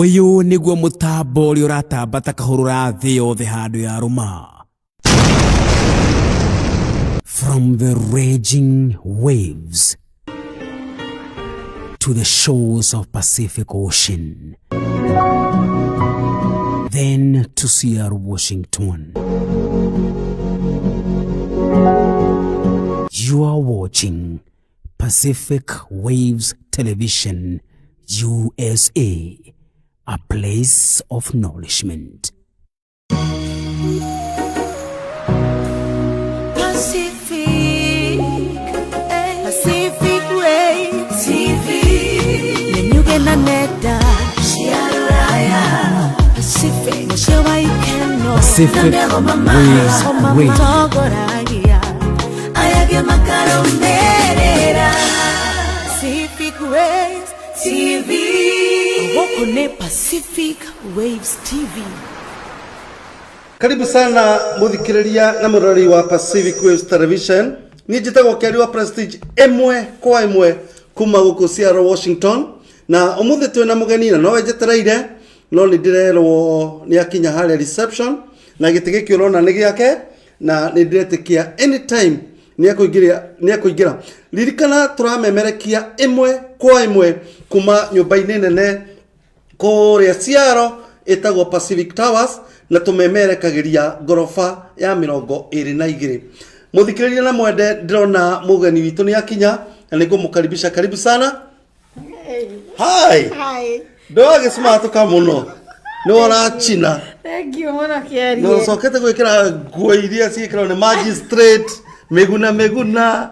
Ũyũ nĩguo mũtambo ũrĩa ũratamba ta kahũrũra thĩ yothe handũ ya rũma. From the raging waves to the shores of Pacific Ocean, then to Seattle, Washington. You are watching Pacific Waves Television, USA, a place of nourishment. Pacific, Pacific Waves TV. Nĩnyuge na nenda cia rũraya. Pacific, mũciĩ wa ikeno. Pacific Waves Radio. Matongoragia aya makarũmĩrĩra. Pacific Waves TV. Gũkũ nĩ Pacific Waves TV. Karibu sana muthikiriria na murori wa Pacific Waves Television. Niĩ njĩtagwo Keri wa Prestige ĩmwe kwa ĩmwe kuma gũkũ Seattle, Washington, na ũmũthĩ twĩna mũgeni na nowe njetereire, no nĩ ndĩrerwo nĩ akinya harĩa reception na gĩtĩ gĩkĩ ũrona nĩ gĩake, na nĩ ndĩretĩkia anytime nĩ ekũingĩria nĩ ekũingĩra. Ririkana tũramemerekia ĩmwe kwa ĩmwe kuma nyũmba-inĩ nene kũrĩa Seattle ĩtagwo Pacific Towers, na tũmemerekagĩria ngoroba ya 22. Mũthikĩrĩria na mwende, ndĩrona mũgeni witũ nĩ akinya na nĩ ngũmũkaribisha. Karibu sana. Hi. Hi. Ndwagĩcimatuka mũno, nĩ ũrachina. Thank you mũno Kĩarie. Na ũcokete gwĩkĩra nguo iria ciĩkĩragwo nĩ magistrate, mĩguna mĩguna.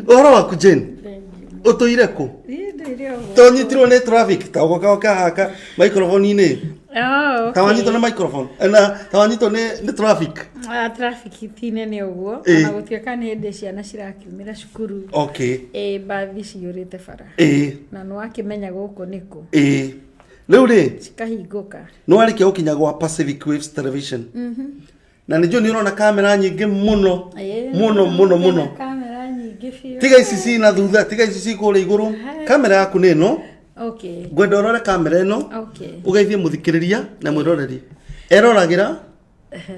Ũhoro waku, Jane? Ũtũire kũ? Niĩ ndũire o gũkũ. Tonyitirwo nĩ traffic ta ũgoka ũkahaka microphone-inĩ. Oh, okay. Ta wanyitwo nĩ microphone na ta wanyitwo nĩ traffic. Ah, traffic ti nene ũguo. Ĩ. Ona gũtuĩka nĩ hĩndĩ ciana cirakiumĩra cukuru. Ĩ mbathi ciyũrĩte bara. Na nĩ wakĩmenya gũkũ nĩkũ. Ĩ, rĩu rĩ Cikahingũka. Nĩ warĩkia gũkinya gwa Pacific Waves Television na nĩ njũĩ nĩ ũrona kamera nyingĩ mũno. Ĩ, Mũno mũno mũno. Kwĩna kamera nyingĩ biũ. Tiga ici cina thutha, tiga ici ci kũrĩa igũrũ, kamera yaku nĩ ĩno. Ngwenda ũrore kamera ĩno. Ũgeithie mũthikĩrĩria na mwĩroreri eroragĩra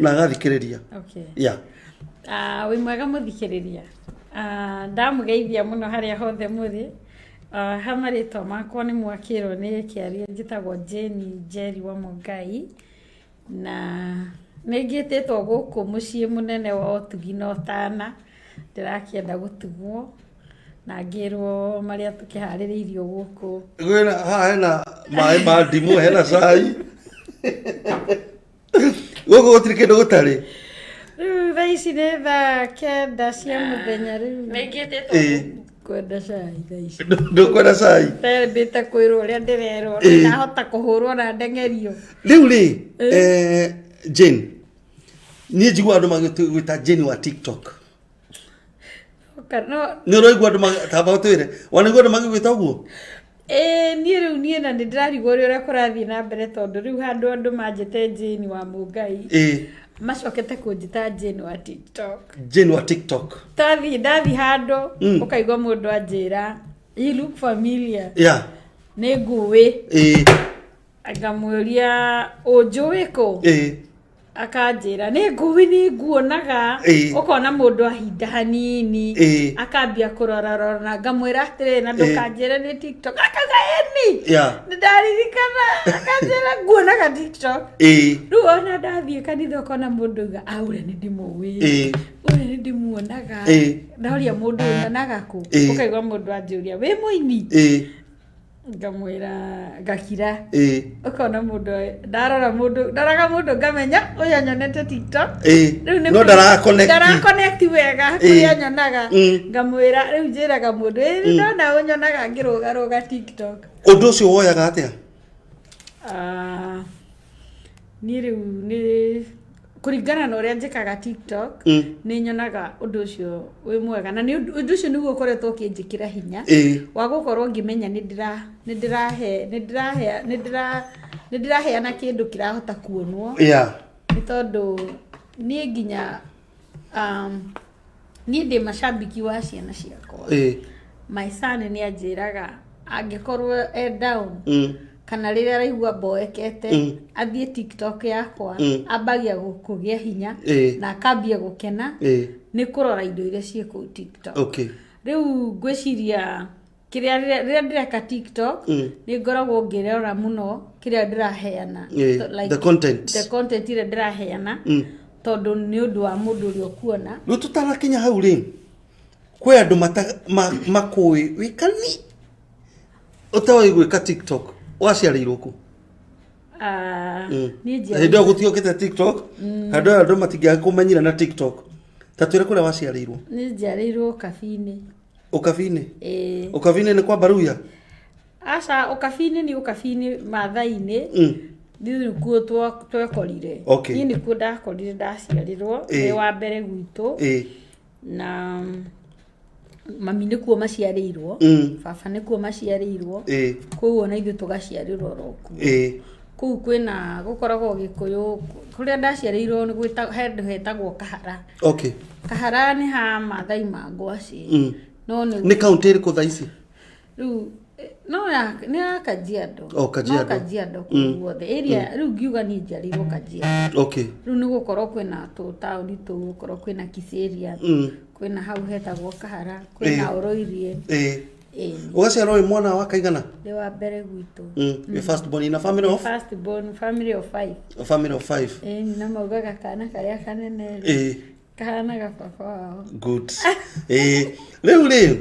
na agathikĩrĩria. Yeah. Ah, wĩ mwega mũthikĩrĩria. Ah, ndamũgeithia mũno harĩa hothe mũrĩ. Ah, ha marĩtwa makwa nĩ mwakĩrwo nĩ kĩaria, njĩtagwo Jane Njeri wa Mũngai, na nĩ ngĩtĩtwo gũkũ mũciĩ mũnene wa ũtugi na ũtana. Ndĩrakĩenda gũtugwo na ngĩrwo marĩa tũkĩharĩrĩirio gũkũ. Kwĩna haha hena maĩ ma ndimũ, hena cai, gũkũ gũtirĩ kĩndũ gũtarĩ. Rĩu thaa ici nĩ thaa 9 cia mũthenya rĩu. Kwenda cai thaa ici. Ndũkwenda cai? Ndambĩte kwĩrwo ũrĩa ndĩrerwo. Ndahota kũhũrwo na ndeng'erio. Rĩu rĩ, Jane, niĩ njiguaga andũ magĩgwĩta Jane wa TikTok. No. Nĩ ũraigua andũ tamba ũtwĩre, wanaigua andũ magĩgwĩta ũguo? Ĩĩ, niĩ rĩu niĩ na nĩ ndĩrarigwo ũrĩa ũrĩa kũrathiĩ na mbere, tondũ rĩu handũ andũ manjĩte Jane wa Mũngai, macokete kũnjĩta Jane wa TikTok. Jane wa TikTok. Tathiĩ ndathiĩ handũ, ũkaigua mũndũ anjĩra, "You look familiar." Nĩ ngũĩ. Ngamũria, "Ũnjũĩ kũ?" Akanjĩra, "Nĩ ngũĩ, nĩ nguonaga." Ũkona mũndũ ahinda hanini, akambia kũrora rora, na ngamwĩra atĩrĩrĩ, na ndũkanjĩre nĩ TikTok. Akauga, "Ĩni." Nĩ ndaririkana. Akanjĩra, "Nguonaga TikTok." Rĩu ona ndathiĩ kanitha, ũkona mũndũ auga, "Ah, ũrĩa nĩ ndĩmũĩ, ũrĩa nĩ ndĩmuonaga." Ndoria mũndũ, "Ũnyonaga kũ?" Ũkaigua mũndũ anjũria, "Wĩ mũini?" Ngamwĩra, ngakira. Ũkona mũndũ ndarora, mũndũ ndoraga mũndũ ngamenya ũyũ anyonete TikTok. Rĩu nĩ No ndara-connect. Ndara-connect wega kũrĩa nyonaga. Ngamwĩra, rĩu njĩraga mũndũ, "Ĩ, nĩ ndona ũnyonaga ngĩrũgarũga TikTok." Ũndũ ũcio woyaga atĩa? Ah, niĩ rĩu nĩ kũringana na ũrĩa njĩkaga TikTok, nĩ nyonaga ũndũ ũcio wĩ mwega, na nĩ ũndũ ũndũ ũcio nĩguo ũkoretwo ũkĩnjĩkĩra hinya wa gũkorwo ngĩmenya nĩ ndĩra nĩ ndĩrahe nĩ ndĩrahe nĩ ndĩra nĩ ndĩraheana kĩndũ kĩrahota kuonwo. Nĩ tondũ niĩ nginya niĩ ndĩ macambiki wa ciana ciakwa. My son nĩ anjĩraga, Angĩkorwo e down kana rĩrĩa araigua mboekete, athiĩ TikTok yakwa, ambagia kũgĩa hinya na akambia gũkena nĩ kũrora indo iria ciĩ kũu TikTok. Rĩu ngwĩciria kĩrĩa rĩrĩa ndĩreka TikTok, nĩ ngoragwo ngĩrora mũno kĩrĩa ndĩraheana. Like, the content. The content ĩrĩa ndĩraheana, tondũ nĩ ũndũ wa mũndũ ũrĩa ũkuona. Rĩu tũtanakinya hau rĩ, kwĩ andũ makũĩ wĩkani ũtoĩ gwĩka TikTok, waciarĩirwo kũ? Ah, niĩ Hĩndĩ ĩyo gũtiokĩte TikTok, handũ ĩyo andũ matingĩakũmenyire na TikTok. Ta twĩre kũrĩa waciarĩirwo. Niĩ njiarĩirwo Ũkabi-inĩ. Ũkabi-inĩ? Ĩĩ. Ũkabi-inĩ nĩ kwa Baruya? Aca, Ũkabi-inĩ nĩ Ũkabi-inĩ Maathai-inĩ. Niĩ nĩkuo twekorire. Niĩ nĩkuo ndakorire ndaciarĩrwo ndĩ wa mbere gwitũ. Na mami nĩkuo maciarĩirwo, baba nĩkuo maciarĩirwo, koguo na ithuĩ tũgaciarĩrwo oro kuo. Kũu kwĩna gũkoragwo Gĩkũyũ, kũrĩa ndaciarĩirwo nĩ handũ hetagwo Kahara. Kahara nĩ ha Maathai ma Ngwacĩ. No nĩ Nĩ kaũntĩ ĩrĩkũ thaa ici? Rĩu no ya nĩ ya Kajiado. Oh, Kajiado. No Kajiado kũu guothe area. Rĩu ngiuga niĩ njiarĩirwo Kajiado. Rĩu nĩ gũkorwo kwĩna tũtaũni tũu, gũkorwo kwĩna Kiserian, kwĩna hau hetagwo Kahara, kwĩna Oroirie. Ĩĩ. Ũgaciarwo wĩ mwana wa kaigana? Ndĩ wa mbere gwitũ. Wĩ first born in a family of? First born, family of five. A family of five. Ĩĩ, na maugaga kana karĩa kanene rĩ, kahanaga baba wao. Good. Rĩu rĩ,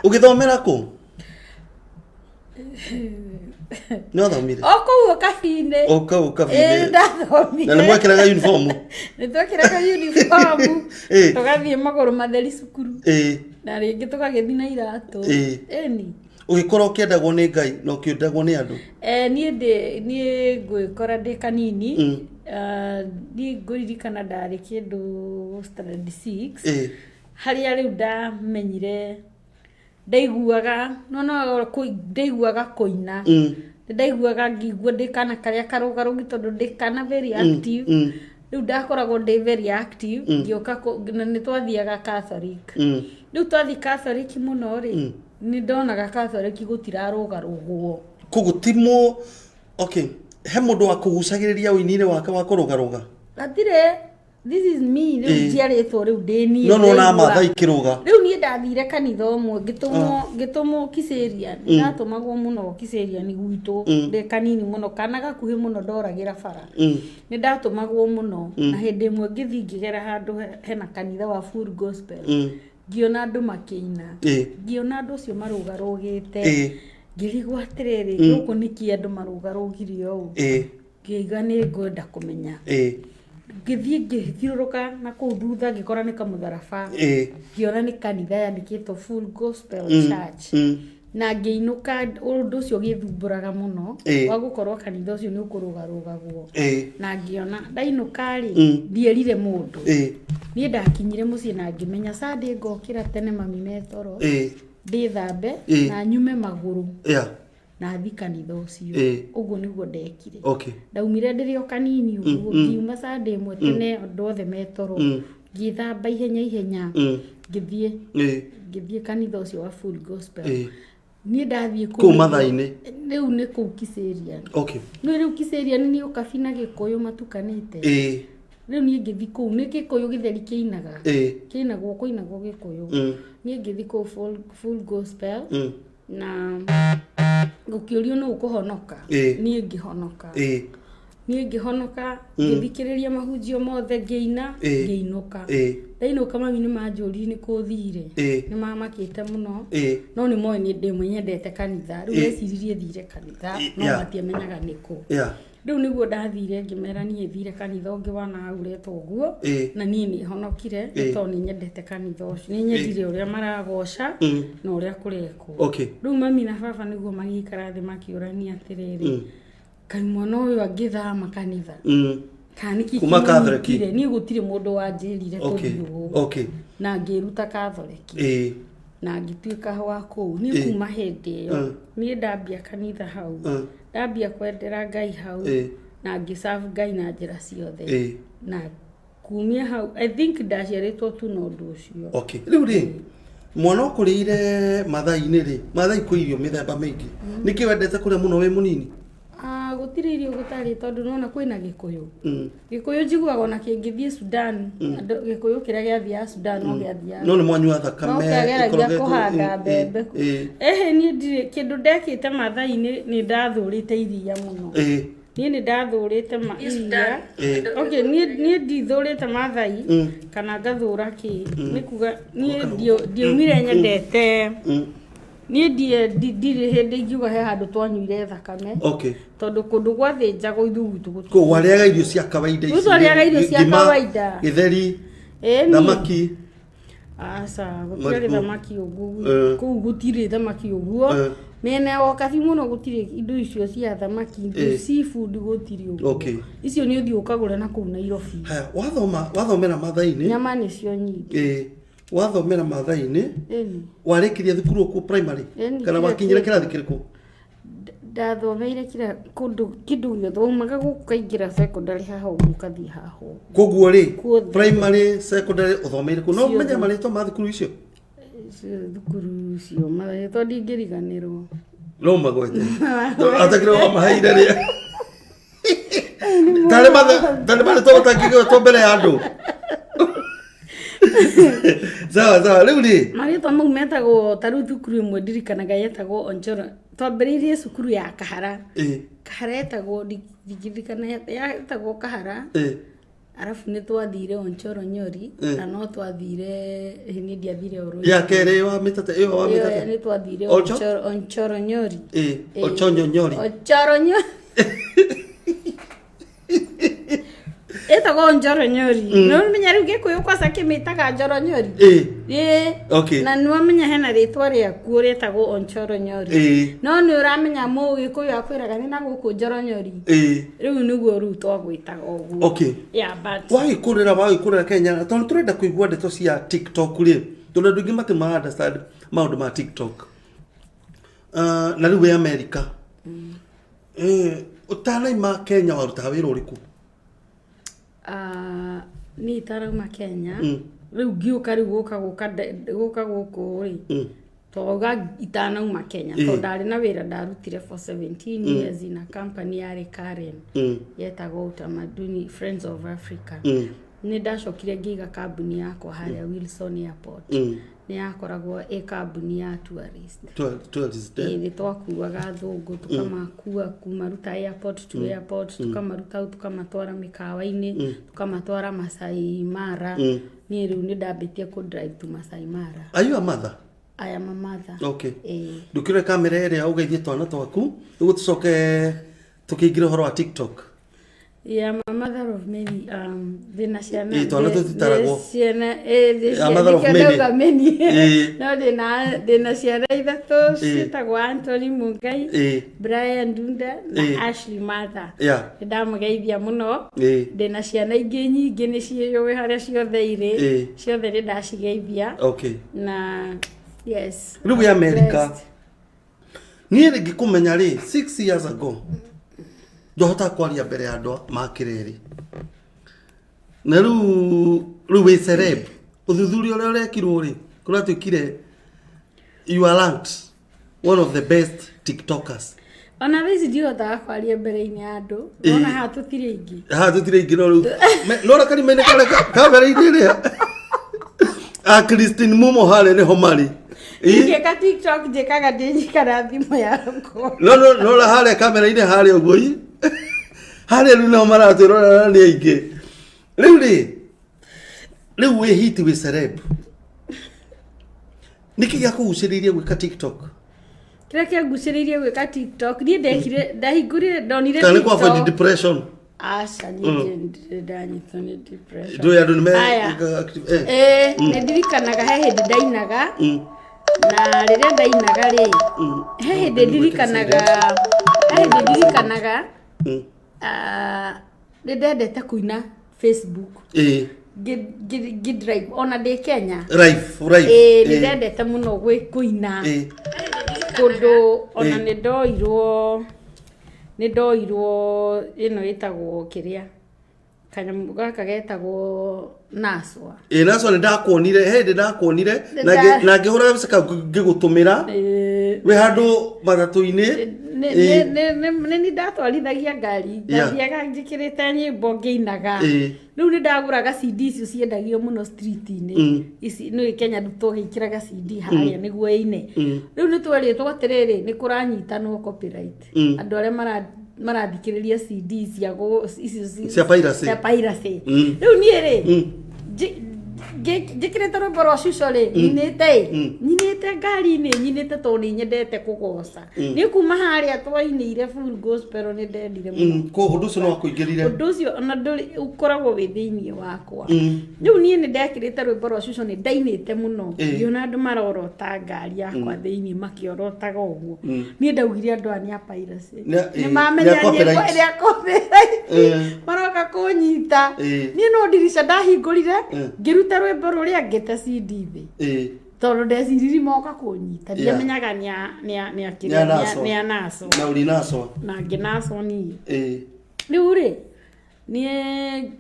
ũgĩthomera kũ? Nĩ wathomire? O kũu Ũkabi-inĩ. O kũu Ũkabi-inĩ. Ĩĩ, ndathomire. Na nĩ mwekĩraga uniform? Nĩ twekĩraga uniform. Tũgathiĩ magũrũ matheri cukuru. Na rĩngĩ tũgagĩthiĩ na iratũ. Ĩni. Ũgĩkora ũkĩendagwo nĩ Ngai na ũkĩendagwo nĩ andũ? Niĩ ngwĩkora ndĩ kanini. Niĩ ngũririkana ndarĩ kĩndũ standard 6. Harĩa rĩu ndamenyire ndaiguaga no no ndaiguaga kũina. Ndaiguaga ngĩigua ndĩ kana karĩa karũgarũgi, tondũ ndĩ kana very active. Rĩu ndakoragwo ndĩ very active, ngĩũka na nĩ twathiaga Catholic. Rĩu twathiĩ Catholic mũno rĩ, nĩ ndonaga Catholic gũtirarũgarũgwo. Koguo ti mũ okay, he mũndũ wa kũgucagĩrĩria ũini-inĩ wake wa kũrũgarũga? Gatirĩ, this is me rĩu, njiarĩtwo rĩu ndĩ niĩ. No nona ndĩraigua. Maathai kĩrũga. Rĩu niĩ ndathire kanitha ũmwe, ngĩtũmwo Kiserian. Ndatũmagwo mũno Kiserian gwitũ ndĩ kanini mũno, kana gakuhĩ mũno ndoragĩra bara. Nĩ ndatũmagwo mũno, na hĩndĩ ĩmwe ngĩthiĩ ngĩgera handũ hena kanitha wa Full Gospel, ngĩona andũ makĩina, ngĩona andũ acio marũgarũgĩte, ngĩrigwo atĩrĩrĩ, gũkũ nĩkĩ andũ marũgarũgire ũũ? Ngĩiga nĩ ngwenda kũmenya. Ngĩthiĩ ngĩthiũrũrũka na kũu thutha, ngĩkora nĩ kamũtharaba, ngĩona nĩ kanitha yandĩkĩtwo Full Gospel Church. Na ngĩinũka ũndũ ũcio ũgĩthumbũraga mũno, wa gũkorwo kanitha ũcio nĩ ũkũrũgarũgagwo. Na ngĩona ndainũka rĩ, ndierire mũndũ. Niĩ ndakinyire mũciĩ na ngĩmenya Sunday ngokĩra tene mami metoro, ndĩthambe na nyume magũrũ na thi kanitha ũcio. Ũguo nĩguo ndekire. Ndaumire ndĩrĩ o kanini ũguo, ngiuma Sunday ĩmwe tene andũ othe metoro, ngĩthamba ihenya ihenya, ngĩthiĩ ngĩthiĩ kanitha ũcio wa Full Gospel. Niĩ ndathiĩ Kũu Mathai-inĩ? Rĩu nĩ kũu Kiserian. Nĩ rĩu Kiserian nĩ Ũkabi na Gĩkũyũ matukanĩte. Rĩu niĩ ngĩthiĩ kũu nĩ Gĩkũyũ gĩtheri kĩinaga, kĩinagwo, kũinagwo Gĩkũyũ. Niĩ ngĩthiĩ kũu Full Gospel, na gũkĩũrio nũ ũkũhonoka. Niĩ ngĩhonoka. Niĩ ngĩhonoka, ngĩthikĩrĩria mahunjio mothe, ngĩina, ngĩinũka. Ndainũka mami nĩ manjũririe nĩ kũ thire. Nĩ mamakĩte mũno, no nĩ moĩ nĩ ndĩ nyendete kanitha. Rĩu meciririe thire kanitha, no matiamenyaga nĩ kũ. Rĩu nĩguo ndathire ngĩmera niĩ thire kanitha ũngĩ wa nahau ũretwo ũguo, na niĩ nĩ honokire, nĩ tondũ nĩ nyendete kanitha ũcio, nĩ nyendire ũrĩa maragoca na ũrĩa kũrekwo. Rĩu mami na baba nĩguo magĩikara thĩ makĩũrania atĩrĩrĩ, kaĩ mwana ũyũ angĩthama kanitha kana nĩkĩ Kuma Catholic? kĩmũnyitire? Niĩ gũtirĩ mũndũ wanjĩrire tũthiĩ ũũ. Na ngĩruta Catholic na ngĩtuĩka wa kũu. Niĩ kuma hĩndĩ ĩyo, niĩ ndambia kanitha hau, ndambia kwendera Ngai hau, na ngĩserve Ngai na njĩra ciothe. Na kumia hau, I think ndaciarĩtwo tu na ũndũ ũcio. Okay. Rĩu rĩ, Mwana ũkũrĩire Mathai-inĩ rĩ, Mathai kwĩ irio mĩthemba mĩingĩ. Nĩkĩ wendete kũrĩa mũno wĩ mũnini? Ah, gũtirĩ irio gũtarĩ tondũ nĩwona kwĩna gĩkũyũ. Gĩkũyũ njiguaga ona kĩngĩthiĩ Sudan, andũ gĩkũyũ kĩrĩa gĩathiaga Sudan no gĩathiaga. No nĩ mwanyua thakame no kĩageragia ĩkorogetwo- kũhanda mbembe. Ĩhĩ niĩ ndirĩ kĩndũ ndekĩte Mathai-inĩ nĩ ndathũrĩte iria mũno. Niĩ nĩ ndathũrĩte iria. Okay, niĩ ndithũrĩte Mathai kana ngathũra kĩ. Nĩ kuga niĩ ndiaumire nyendete. Niĩ ndirĩ hĩndĩ ingiuga he handũ twanyuire thakame. Okay. Tondũ kũndũ gwathĩnjagwo ithuĩ gwitũ gũtirĩ. Kũu warĩaga irio cia kawaida ici. Ithuĩ twarĩaga irio cia Ngima, kawaida. Gĩtheri, Ĩni. thamaki. Aca, gũtiarĩ Marigũ. thamaki ũguo. Kũu gũtirĩ thamaki ũguo. Mĩena ya Okabi mũno gũtirĩ indo icio cia thamaki, indo seafood gũtirĩ ũguo. Okay. Icio nĩ ũthiĩ ũkagũra na kũu Nairobi. Haya, wathoma wathomera Mathai-inĩ. Nyama nĩcio nyingĩ. Wathomera Mathai-inĩ. Ĩni. Warĩkirie thukuru kũ primary? Ĩni, Kana kĩrĩa wakinyire kĩ- kĩrathi kĩrĩkũ? Ndathomeire kĩra kũndũ kĩndũ gĩothe waumaga gũkũ ũkaingĩra secondary haha ũguo ũkathiĩ haha ũguo. Koguo rĩ, Kuothe. primary, secondary ũthomeire kũ? No Ciothe. ũmenye marĩtwa ma thukuru icio? Icio thukuru icio marĩtwa ndingĩriganĩrwo. No magwete. Atakire wamaheire rĩ. Tarĩ tarĩ marĩtwa ũtangĩgwetwo mbere ya andũ. Sawa sawa, rĩu rĩ. Marĩtwa mau metagwo ta rĩu thukuru ĩmwe ndirikanaga yetagwo Onjoro. Twambĩrĩirie cukuru ya Kahara. Kahara yetagwo ndingĩririkana yetagwo Kahara. Arabu nĩ twathire Onchoro Nyori na no twathire niĩ ndiathire oro. Ya kerĩ wa mĩtate ĩyo wa mĩtate. Nĩ twathire Oncho? Onchoro Nyori. Ochonyo Nyori. Onchoro Nyori. Ĩtagwo Onchoro Nyori. Nĩ ũmenya rĩu Gĩkũyũ kwaca kĩmĩtaga Njoro Nyori. Okay. Na nĩ wamenya hena rĩtwa rĩakuo rĩtagwo Onchoro Nyori. No nĩ ũramenya Mũgĩkũyũ akwĩraga nĩ na gũkũ Njoro Nyori. Rĩu nĩguo rĩu twagwĩtaga ũguo. Okay. Yeah, but Wagĩkũrĩra Kenya tondũ tũrenda kũigua ndeto cia TikTok rĩ, tondũ andũ aingĩ matirĩ ma understand maũndũ ma TikTok. Na rĩu wĩ America. Ũtanaima Kenya warutaga wĩra ũrĩkũ? Niĩ itarauma Kenya. Rĩu ngĩũka rĩu gũka gũkũ rĩ. Twauga itanauma Kenya tondũ ndarĩ na wĩra ndarutire for 17 years in a company yarĩ Karen. Yetagwo Utamaduni Friends of Africa. Nĩ ndacokire ngĩiga kambuni yakwa harĩa Wilson Airport. Nĩ yakoragwo ĩ kambuni ya tourist. Tourist. Nĩ twakuaga athũngũ tũkamakua kumaruta airport to airport, tũkamaruta hau tũkamatwara mĩkawa-inĩ, tũkamatwara Masai Mara. Niĩ rĩu nĩ ndambĩtie kũ drive to Masai Mara. Are you a mother? I am a mother. Okay. Ndũkĩrore kamera ĩrĩa ũgeithie twana twaku nĩguo tũcoke tũkĩingĩre ũhoro wa TikTok. Yeah, I'm a mother of many. Ndĩna ciana. Twana tũtitaragwo. Ciana, A mother of many. ndauga many. No ndĩna ciana ithatũ ciĩtagwo Anthony Mungai, Brian Dunda na Ashley Martha. Yeah. Nĩ ndamũgeithia mũno. Ndĩna ciana ingĩ nyingĩ nĩ ciĩyũĩ harĩa ciothe irĩ. Ciothe nĩ ndacigeithia. Okay. Na yes. Rĩu wĩ America. Niĩ rĩngĩ kũmenya rĩ 6 years ago. Ndohotaga kwaria mbere ya andũ makĩrĩrĩ. Na rĩu wĩ celeb. Ũthuthuria ũrĩa ũrekirwo rĩ, kũratuĩkire you are ranked one of the best TikTokers. Ona thaa ici ndihotaga kwaria mbere-inĩ ya andũ. Ona haha tũtirĩ aingĩ. Haha tũtirĩ aingĩ no rĩu. Nora karima-inĩ karĩa kamera-inĩ ĩrĩa. A Christine Mumo harĩa nĩho marĩ. Ingĩka TikTok njĩkaga ndĩnyikara thimũ yakwa. No nora harĩa kamera-inĩ harĩa ũguo. Harĩa rĩu nĩho maratwĩrorera nĩ aingĩ. Rĩu rĩ, rĩu wĩ hit wĩ celeb. Nĩkĩ gĩakũgucĩrĩirie gwĩka TikTok? Kĩrĩa kĩangucĩrĩirie gwĩka TikTok, niĩ ndekire, ndahingũrire, ndonire Kana nĩ kũ avoid depression? Aca, niĩ ndirĩ ndanyitwo nĩ depression. Ndũĩ andũ nĩ Aya. Nĩ ndirikanaga he hĩndĩ ndainaga. Na rĩrĩa ndainaga rĩ, he hĩndĩ ndirikanaga, nĩ ndendete kũina Facebook. Ngĩ drive ona ndĩ Kenya. Live. Nĩ ndendete mũno kũina. Kũndũ ona nĩ ndoirwo ĩno ĩtagwo kĩrĩa Kanyamũ gaka getagwo naswa. Ĩ, naco nĩ ndakuonire, he hĩndĩ ndakuonire Nĩ na na ngĩhũra gabica kau ngĩgũtũmĩra wĩ handũ matatũ-inĩ. Nĩ ni ndatwarithagia ngari, ndathiaga njĩkĩrĩte nyĩmbo ngĩinaga. Rĩu nĩ ndagũraga CD icio ciendagio mũno street-inĩ. Ici nĩ Kenya tũgĩkĩraga CD harĩa nĩguo ĩine. Rĩu nĩ twerĩtwo atĩrĩrĩ, nĩ kũranyitanwo copyright. Andũ arĩa marathikĩrĩria CD cia icio Cia piracy. Cia piracy. Rĩu niĩ rĩ, njĩkĩrĩte rwĩmbo rwa cuco rĩ, nyinĩte ĩ, nyinĩte ngari-inĩ, nyinĩte tondũ nĩ nyendete kũgoca. Nĩ kuma harĩa twainĩire full gospel nĩ ndendire mũno. Koguo ũndũ ũcio nĩ wakũingĩrire. Ũndũ ũcio ona ndũrĩ ũkoragwo wĩ thĩinĩ wakwa. Rĩu niĩ nĩ ndekĩrĩte rwĩmbo rwa cuco, nĩ ndainĩte mũno. Ngĩona andũ marorota ngari yakwa thĩinĩ, makĩorotaga ũguo. Niĩ ndaugire andũ aya nĩ a piracy. Nĩ mamenya nĩ a nyĩmbo copyright. ĩrĩa copyright. Maroka kũnyita. Niĩ no ndirica ndahingũrire, ngĩruta rwĩmbo rũrĩa, ngĩte CD thĩ. Tondũ ndeciririe moka kũnyita. Ndiamenyaga nĩ a nĩ a nĩ a Nĩ kĩrĩa a naco. nĩ a naco. Na ũri naco. Na ngĩnacwo niĩ. Rĩu rĩ, niĩ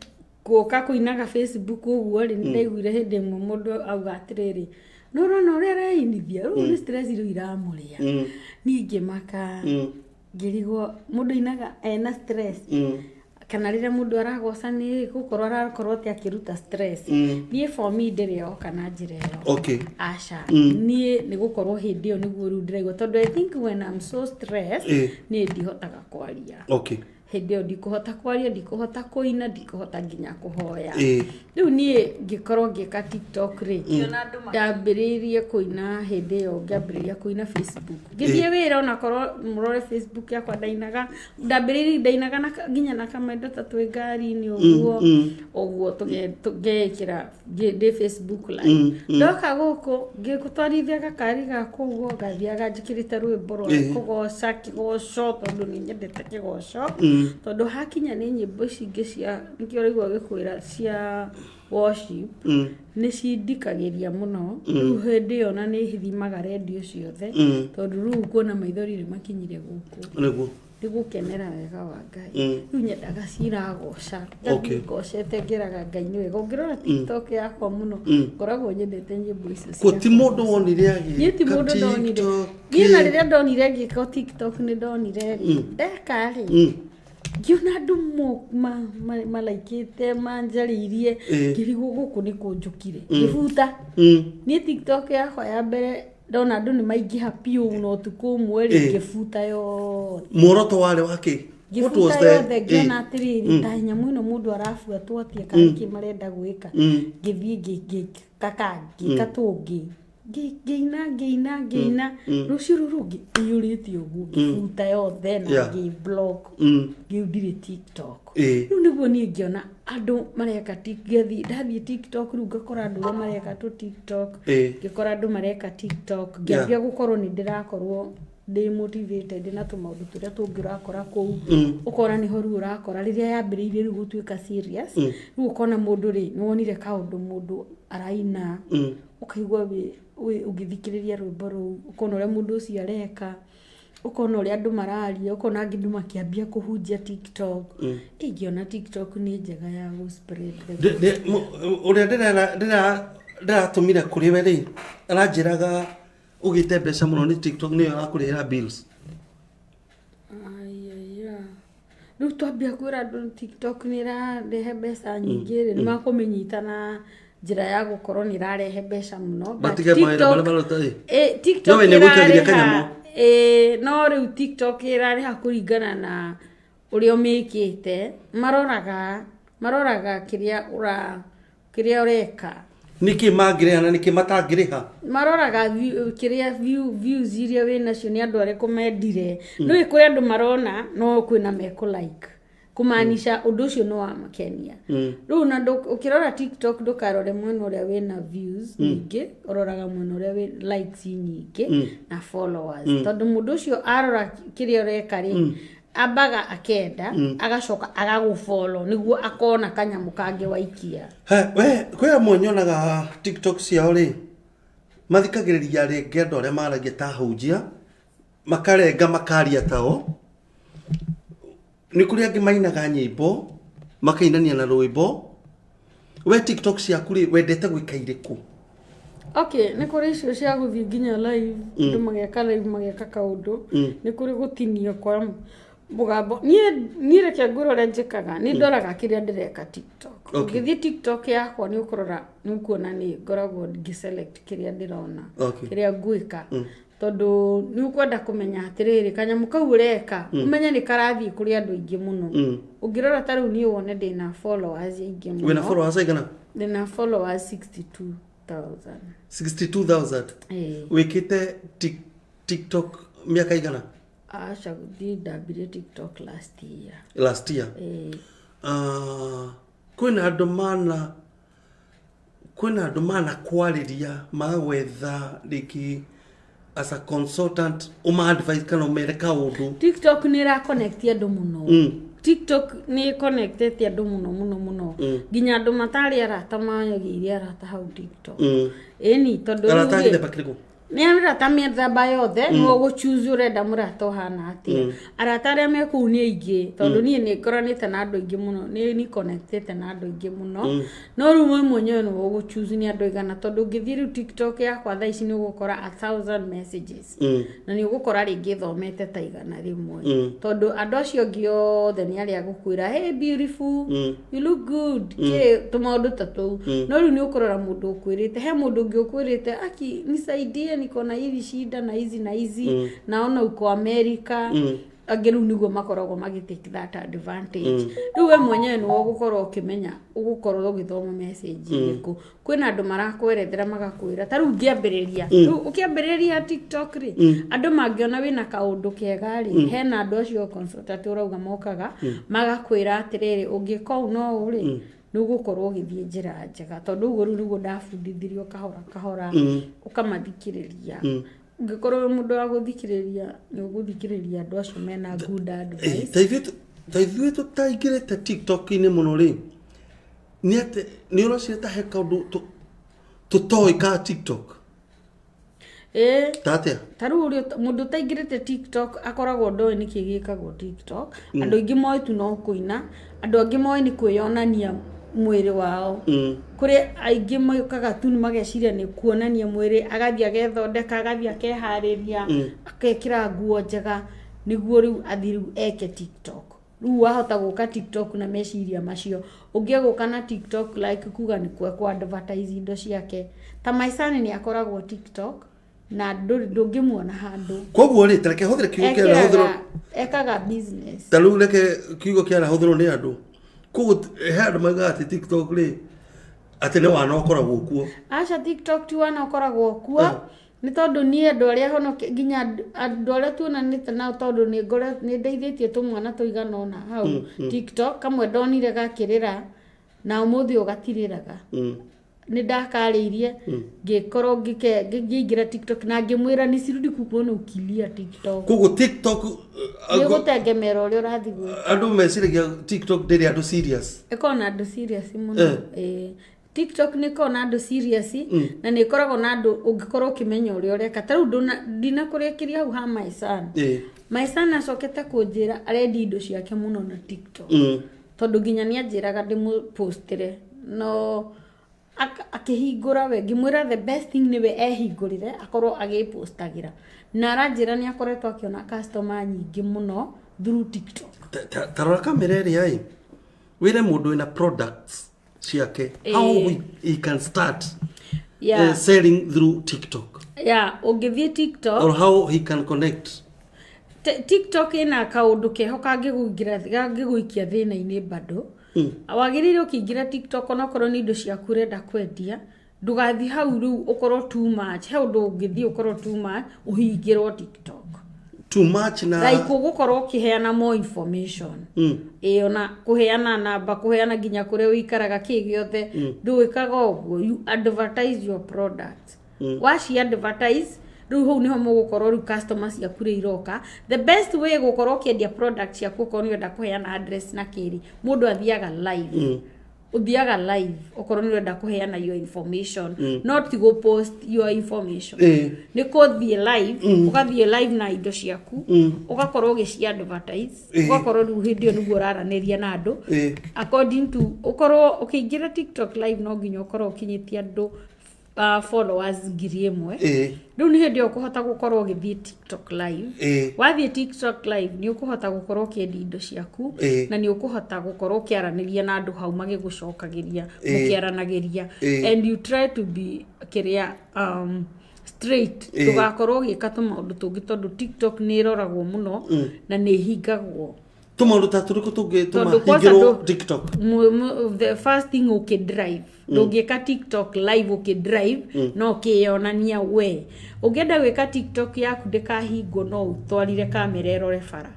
gũka kũinaga Facebook ũguo rĩ, nĩ ndaiguire hĩndĩ ĩmwe mũndũ auga atĩrĩrĩ, nĩ ũrona ũrĩa areinithia rĩu, nĩ stress rĩu iramũrĩa. Niĩ ngĩmaka, ngĩrigwo mũndũ ainaga ena stress, kana rĩrĩa mũndũ aragoca nĩ gũkorwo arakorwo atĩ akĩruta stress. Niĩ for me ndĩrĩ yoka na njĩra ĩyo. Aca. Niĩ nĩ gũkorwo hĩndĩ ĩyo nĩguo rĩu ndĩraigua, tondũ I think when I'm so stressed, niĩ ndihotaga kwaria. Hĩndĩ ĩyo ndikũhota kwaria, ndikũhota kũina, ndikũhota nginya kũhoya. Rĩu niĩ ngĩkorwo ngĩka TikTok rĩ, ndambĩrĩirie kũina hĩndĩ ĩyo, ngĩambĩrĩria kũina Facebook ngĩthiĩ wĩra, onakorwo mũrore Facebook yakwa ndainaga, ndambĩrĩirie ndainaga na nginya na kamendo ta twĩ ngari-inĩ ũguo ũguo, tũgeĩkĩra ndĩ Facebook live. Ndoka gũkũ ngĩtwarithia gakari gakwa ũguo, ngathiaga njĩkĩrĩte rwĩmbo rwa kũgoca kĩgoco, tondũ nĩ nyendete kĩgoco. Tondũ hakinya nĩ nyĩmbo ici ingĩ cia nĩkĩo ũraigua gĩkwĩra cia worship, nĩ cindikagĩria mũno. Rĩu hĩndĩ ĩyo na nĩ hithimaga rendio ciothe, tondũ rĩu kuona maithori nĩ makinyire gũkũ, nĩ gũkenera wega wa Ngai. Rĩu nyendaga ciragoca, ngathiĩ ngocete, ngĩraga Ngai nĩ wega. Ũngĩrora TikTok yakwa mũno, ngoragwo nyendete nyĩmbo icio cia Kò ti mũndũ wonire niĩ ti agĩka mũndũ ndonire. TikTok. Niĩ na rĩrĩa ndonire ngĩka TikTok, nĩ ndonire rĩ, ndeka rĩ, ngĩona andũ malaikĩte manjarĩirie. Ngĩrigwo gũkũ nĩ kũnjũkire, ngĩbuta. Niĩ TikTok yakwa ya mbere ndona andũ nĩ maingĩha piũ na ũtukũ ũmwe rĩ, ngĩbuta yothe. Muoroto warĩ wa kĩ? What was Ngĩbuta the yothe, ngĩona atĩrĩrĩ, ta nyamũ ĩno mũndũ arabuatwo atĩa, kana kĩ marenda gwĩka. Ngĩthiĩ ngĩka kangĩ katũngĩ, ngĩina ngĩina ngĩina, rũciũ rũu rũngĩ ĩiyũrĩte ũguo, ngĩbuta yothe na ngĩ block. Rĩu ndirĩ TikTok. Rĩu nĩguo niĩ ngĩona andũ mareka ngĩthiĩ, ndathiĩ TikTok rĩu ngakora andũ ũrĩa mareka tũ TikTok. Ngĩkora andũ mareka TikTok, ngĩambia gũkorwo nĩ ndĩrakorwo ndĩ motivated na tũmaũndũ tũrĩa tũngĩ ũrakora kũu. Ũkona nĩho rĩu ũrakora rĩrĩa yambĩrĩirie rĩu gũtuĩka serious. Rĩu ũkona mũndũ rĩ, nĩ wonire kaũndũ mũndũ araina, ũkaigua wĩ ũgĩthikĩrĩria rwĩmbo rũu, ũkona ũrĩa mũndũ ũcio areka, ũkona ũrĩa andũ mararia, ũkona angĩ andũ makĩambia kũhunjia TikTok. Ĩ, ngĩona TikTok nĩ njega ya gũ spread the Ũrĩa ndĩratũmire kũrĩ we rĩ, aranjĩraga ũgĩte mbeca mũno nĩ TikTok, nĩyo ĩrakũrĩhĩra bills. Ayaya. Rĩu twambia kwĩra andũ TikTok nĩ ĩrarehe mbeca nyingĩ rĩ, nĩ makũmĩnyita na njĩra ya gũkorwo nĩ ĩrarehe mbeca mũno. But Matige mawĩra marĩa maruta ĩ. TikTok No we nĩ gũikagĩria ĩrarĩha kanyamũ. No rĩu TikTok ĩrarĩha kũringana na ũrĩa ũmĩkĩte. Maroraga kĩrĩa ũra kĩrĩa ũreka. Nĩkĩ mangĩrĩha na nĩkĩ matangĩrĩha? Maroraga kĩrĩa views iria wĩ nacio, nĩ andũ arĩkũ mendire. Nĩũĩ kũrĩ andũ marona no kwĩna mekũ like, kũmaanisha ũndũ ũcio nĩ wamakenia. Rĩu na ũkĩrora TikTok, ndũkarore mwena ũrĩa wĩna views nyingĩ, ũroraga mwena ũrĩa wĩ likes nyingĩ na followers, tondũ mũndũ ũcio arora kĩrĩa ũreka rĩ, ambaga akenda, agacoka agagũfollow nĩguo akona kanyamũ kangĩ waikia. He, we kwĩ amwe nyonaga TikTok ciao rĩ, mathikagĩrĩria rĩngĩ andũ arĩa maragia ta hunjia, makarenga makaria tao. Nĩ kũrĩ angĩ mainaga nyĩmbo. Makainania na rwĩmbo. We TikTok ciaku rĩ, wendete gwĩka irĩkũ? Okay, nĩ kũrĩ icio cia gũthiĩ nginya live, andũ mageka live, mageka kaũndũ. Nĩ kũrĩ gũtinio kwa mũgambo. Niĩ reke ngwĩre ũrĩa njĩkaga. Nĩ ndoraga kĩrĩa ndĩreka TikTok. Ũngĩthiĩ TikTok yakwa, nĩ ũkũrora, nĩ ũkuona nĩ ngoragwo ngĩselect kĩrĩa ndĩrona, kĩrĩa ngwĩka, tondũ nĩ ũkwenda kũmenya atĩrĩrĩ, kanyamũ kau ũreka, ũmenye nĩ karathiĩ kũrĩ andũ aingĩ mũno. Ũngĩrora ta rĩu niĩ, wone ndĩna followers aingĩ mũno. Wĩna followers aigana? Ndĩna followers 62,000. 62,000? Ĩĩ. Wĩkĩte TikTok mĩaka igana? Aca, gũthiĩ, ndambirie TikTok last year. Last year? Ĩĩ. Ah, kwĩna andũ mana kwarĩria magwetha rĩngĩ as a consultant, ũma advice kana ũmere kaũndũ? TikTok nĩ ĩraconnect andũ mũno. TikTok nĩ ĩconnectete andũ mũno mũno mũno, nginya andũ matarĩ arata mayagĩire arata hau TikTok. Ĩni, tondũ Arata rĩu rĩ, gĩthemba kĩrĩkũ? Nĩ arata mĩthemba yothe. Nĩwe ũgũchoose ũrenda mũrata ũhana atĩa. Arata arĩa me kũu nĩ aingĩ, tondũ niĩ nĩ ngoranĩte na andũ aingĩ mũno, nĩ connectĩte na andũ aingĩ mũno. No rĩu we mwenyewe nĩwe ũgũchoose nĩ andũ aigana, tondũ ũngĩthiĩ rĩu TikTok yakwa thaa ici, nĩ ũgũkora 1,000 messages, na nĩ ũgũkora rĩngĩ thomete ta 100, tondũ andũ acio angĩ othe nĩ arĩa gũkwĩra, "Hey beautiful, you look good," kĩ tũmaũndũ ta tũu. No rĩu nĩ ũkũrora mũndũ ũkwĩrĩte, he mũndũ ũngĩ ũkwĩrĩte, "Aki nisaidie, niko na hizi shida na hizi na hizi, naona uko America." Angĩ rĩu nĩguo makoragwo magĩ take that advantage. Rĩu we mwenyewe nĩwe ũgũkorwo ũkĩmenya ũgũkorwo ũgĩthoma message ĩrĩkũ. Kwĩna andũ marakwerethera, magakwĩra, ta rĩu ngĩambĩrĩria, rĩu ũkĩambĩrĩria TikTok rĩ, andũ mangĩona wĩna kaũndũ kega rĩ, hena andũ acio consultant ũrauga mokaga magakwĩra atĩrĩrĩ, ũngĩka ũũ no ũũ rĩ, nĩ ũgũkorwo ũgĩthiĩ njĩra njega. Tondũ ũguo rĩu nĩguo ndabundithirio kahora kahora, ũkamathikĩrĩria. Ũngĩkorwo wĩ mũndũ wa gũthikĩrĩria, nĩ ũgũthikĩrĩria andũ acio mena good advice. Ta ithuĩ tũtaingĩrĩte TikTok-inĩ mũno rĩ, nĩ atĩ nĩ ũreciria ta he kaũndũ tũtoĩ ka TikTok? Ĩĩ. Ta atĩa? Ta rĩu ũrĩa mũndũ ũtaingĩrĩte TikTok akoragwo ndoĩ nĩkĩ gĩkagwo TikTok. Andũ aingĩ moĩ tu no kũina, andũ angĩ moĩ nĩ kwĩyonania mwĩrĩ wao. Kũrĩ aingĩ mokaga tu nĩ mageciria nĩ kuonania mwĩrĩ, agathiĩ agethondeka, agathiĩ akeharĩria, akekĩra nguo njega nĩguo rĩu athiĩ rĩu eke TikTok. Rĩu wahota gũka TikTok na meciria macio, ũngĩ agũka na TikTok like kuga nĩ kwe advertise indo ciake. Ta Maisani nĩ akoragwo TikTok na ndũngĩmuona handũ. Koguo rĩ, tareke hũthĩre kiugo kĩarahũthĩrwo. Ekaga business. Ta rĩu reke kiugo kĩarahũthĩrwo nĩ andũ. Koguo he andũ maugaga atĩ TikTok rĩ, atĩ nĩ wana ũkoragwo kuo. Aca, TikTok ti wana ũkoragwo kuo. Nĩ tondũ niĩ andũ arĩa honoke, nginya andũ arĩa tuonanĩte nao, tondũ nĩ ndeithĩtie tũmwana tũigana ũna hau TikTok. Kamwe ndonire gakĩrĩra na ũmũthĩ ũyũ gatirĩraga. Nĩ ndakarĩirie, ngĩkorwo ngĩingĩra TikTok na ngĩmwĩra nisirudi kukuona ukilia TikTok. Koguo TikTok Nĩ gũtengemera ũrĩa ũrathiĩ gwĩka. Andũ meciragia TikTok ndĩrĩ andũ serious. Ĩkoragwo na andũ serious mũno. Ĩĩ, TikTok nĩ ĩkoragwo na andũ serious, na nĩ ĩkoragwo na andũ ũngĩkorwo ũkĩmenya ũrĩa ũreka. Ta rĩu ndinakũrĩkĩria hau ha my son. My son acokete kũnjĩra arendia indo ciake mũno na TikTok, tondũ nginya nĩ anjĩraga ndĩmũpostĩre, no akĩhingũra we, ngĩmwĩra the best thing nĩwe ehingũrĩre akorwo agĩpostagĩra, na aranjĩra nĩ akoretwo akĩona customer nyingĩ mũno through TikTok. Ta rora kamera ĩrĩa ĩ wĩre mũndũ wĩna products ciake how he can start selling through TikTok Yeah, ũngĩthiĩ TikTok or how he can connect. TikTok ĩna kaũndũ keho kangĩgũikia thĩna-inĩ bado. Wagĩrĩire ũkĩingĩra TikTok, onokorwo nĩ indo ciaku ũrenda kwendia, ndũgathiĩ hau rĩu ũkorwo too much. He ũndũ ũngĩthiĩ ũkorwo too much, ũhingĩrwo TikTok. Too much na Like ũgũkorwo ũkĩheana more information. Ĩĩ, ona kũheana namba, kũheana nginya kũrĩa ũikaraga, kĩ gĩothe. Ndũĩkaga ũguo. You advertise your product. Waci advertise rĩu, hau nĩho mũgũkorwo rĩu customer ciaku rĩ iroka. The best way gũkorwo ũkĩendia product ciaku, okorwo nĩ ũrenda kũheana address na kĩrĩ, mũndũ athiaga live. Ũthiaga live okorwo nĩ ũrenda kũheana your information, no ti gũ post your information. Nĩ kũthiĩ live, ũgathiĩ live na indo ciaku, ũgakorwo ũgĩci advertise, ũgakorwo rĩu hĩndĩ ĩyo nĩguo ũraranĩria na andũ. According to ũkorwo ũkĩingĩra TikTok live, no nginya ũkorwo ũkinyĩtie andũ followers 1,000. Rĩu nĩ hĩndĩ ĩyo ũkũhota gũkorwo ũgĩthiĩ TikTok live. Wathiĩ TikTok live, nĩ ũkũhota gũkorwo ũkĩendia indo ciaku, na nĩ ũkũhota gũkorwo ũkĩaranĩria na andũ hau magĩgũcokagĩria, mũkĩaranagĩria. And you try to be kĩrĩa straight. Ndũgakorwo ũgĩka tũmaũndũ tũngĩ, tondũ TikTok nĩ ĩroragwo mũno na nĩ ĩhingagwo. Tũmaũndũ ta tũrĩkũ tũngĩtũma Tondũ kwanza hingĩrwo TikTok? The first thing, ũkĩdrive, ndũngĩka TikTok live ũkĩdrive, no ũkĩyonania we. Ũngĩenda gwĩka TikTok yaku ndĩkahingwo, no ũtwarire kamera ĩrore bara,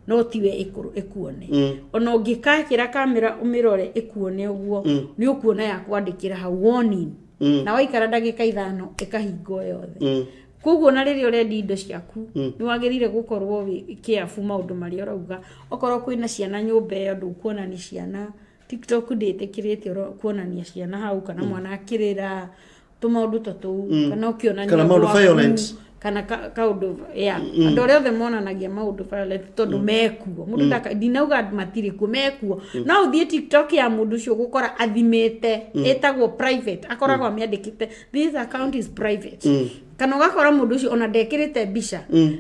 no tiwe ĩkuone. Ona ũngĩkakĩra kamera ũmĩrore ĩkuone ũguo, nĩ ũkuona ya kwandĩkĩra hau warning, na waikara ndagĩka 5 ĩkahingwo yothe. Koguo na rĩrĩa ũrendia indo ciaku, nĩ wagĩrĩire gũkorwo wĩ careful maũndũ marĩa ũrauga. Okorwo kwĩna ciana nyũmba ĩyo, ndũkuonania ciana. TikTok ndĩtĩkĩrĩte kuonania ciana hau, kana mwana akĩrĩra, tũmaũndũ ta tũu, kana ũkĩonania Kana maũndũ gwaku, violent. Kana kaũndũ ya andũ arĩa othe monanagia maũndũ violent, tondũ mekuo mũndũ ndinauga matirĩ kuo, mekuo. No ũthiĩ TikTok ya mũndũ ũcio, ũgũkora athimĩte ĩtagwo private, akoragwo amĩandĩkĩte, "This account is private." Kana ũgakora mũndũ ũcio ona ndekĩrĩte mbica,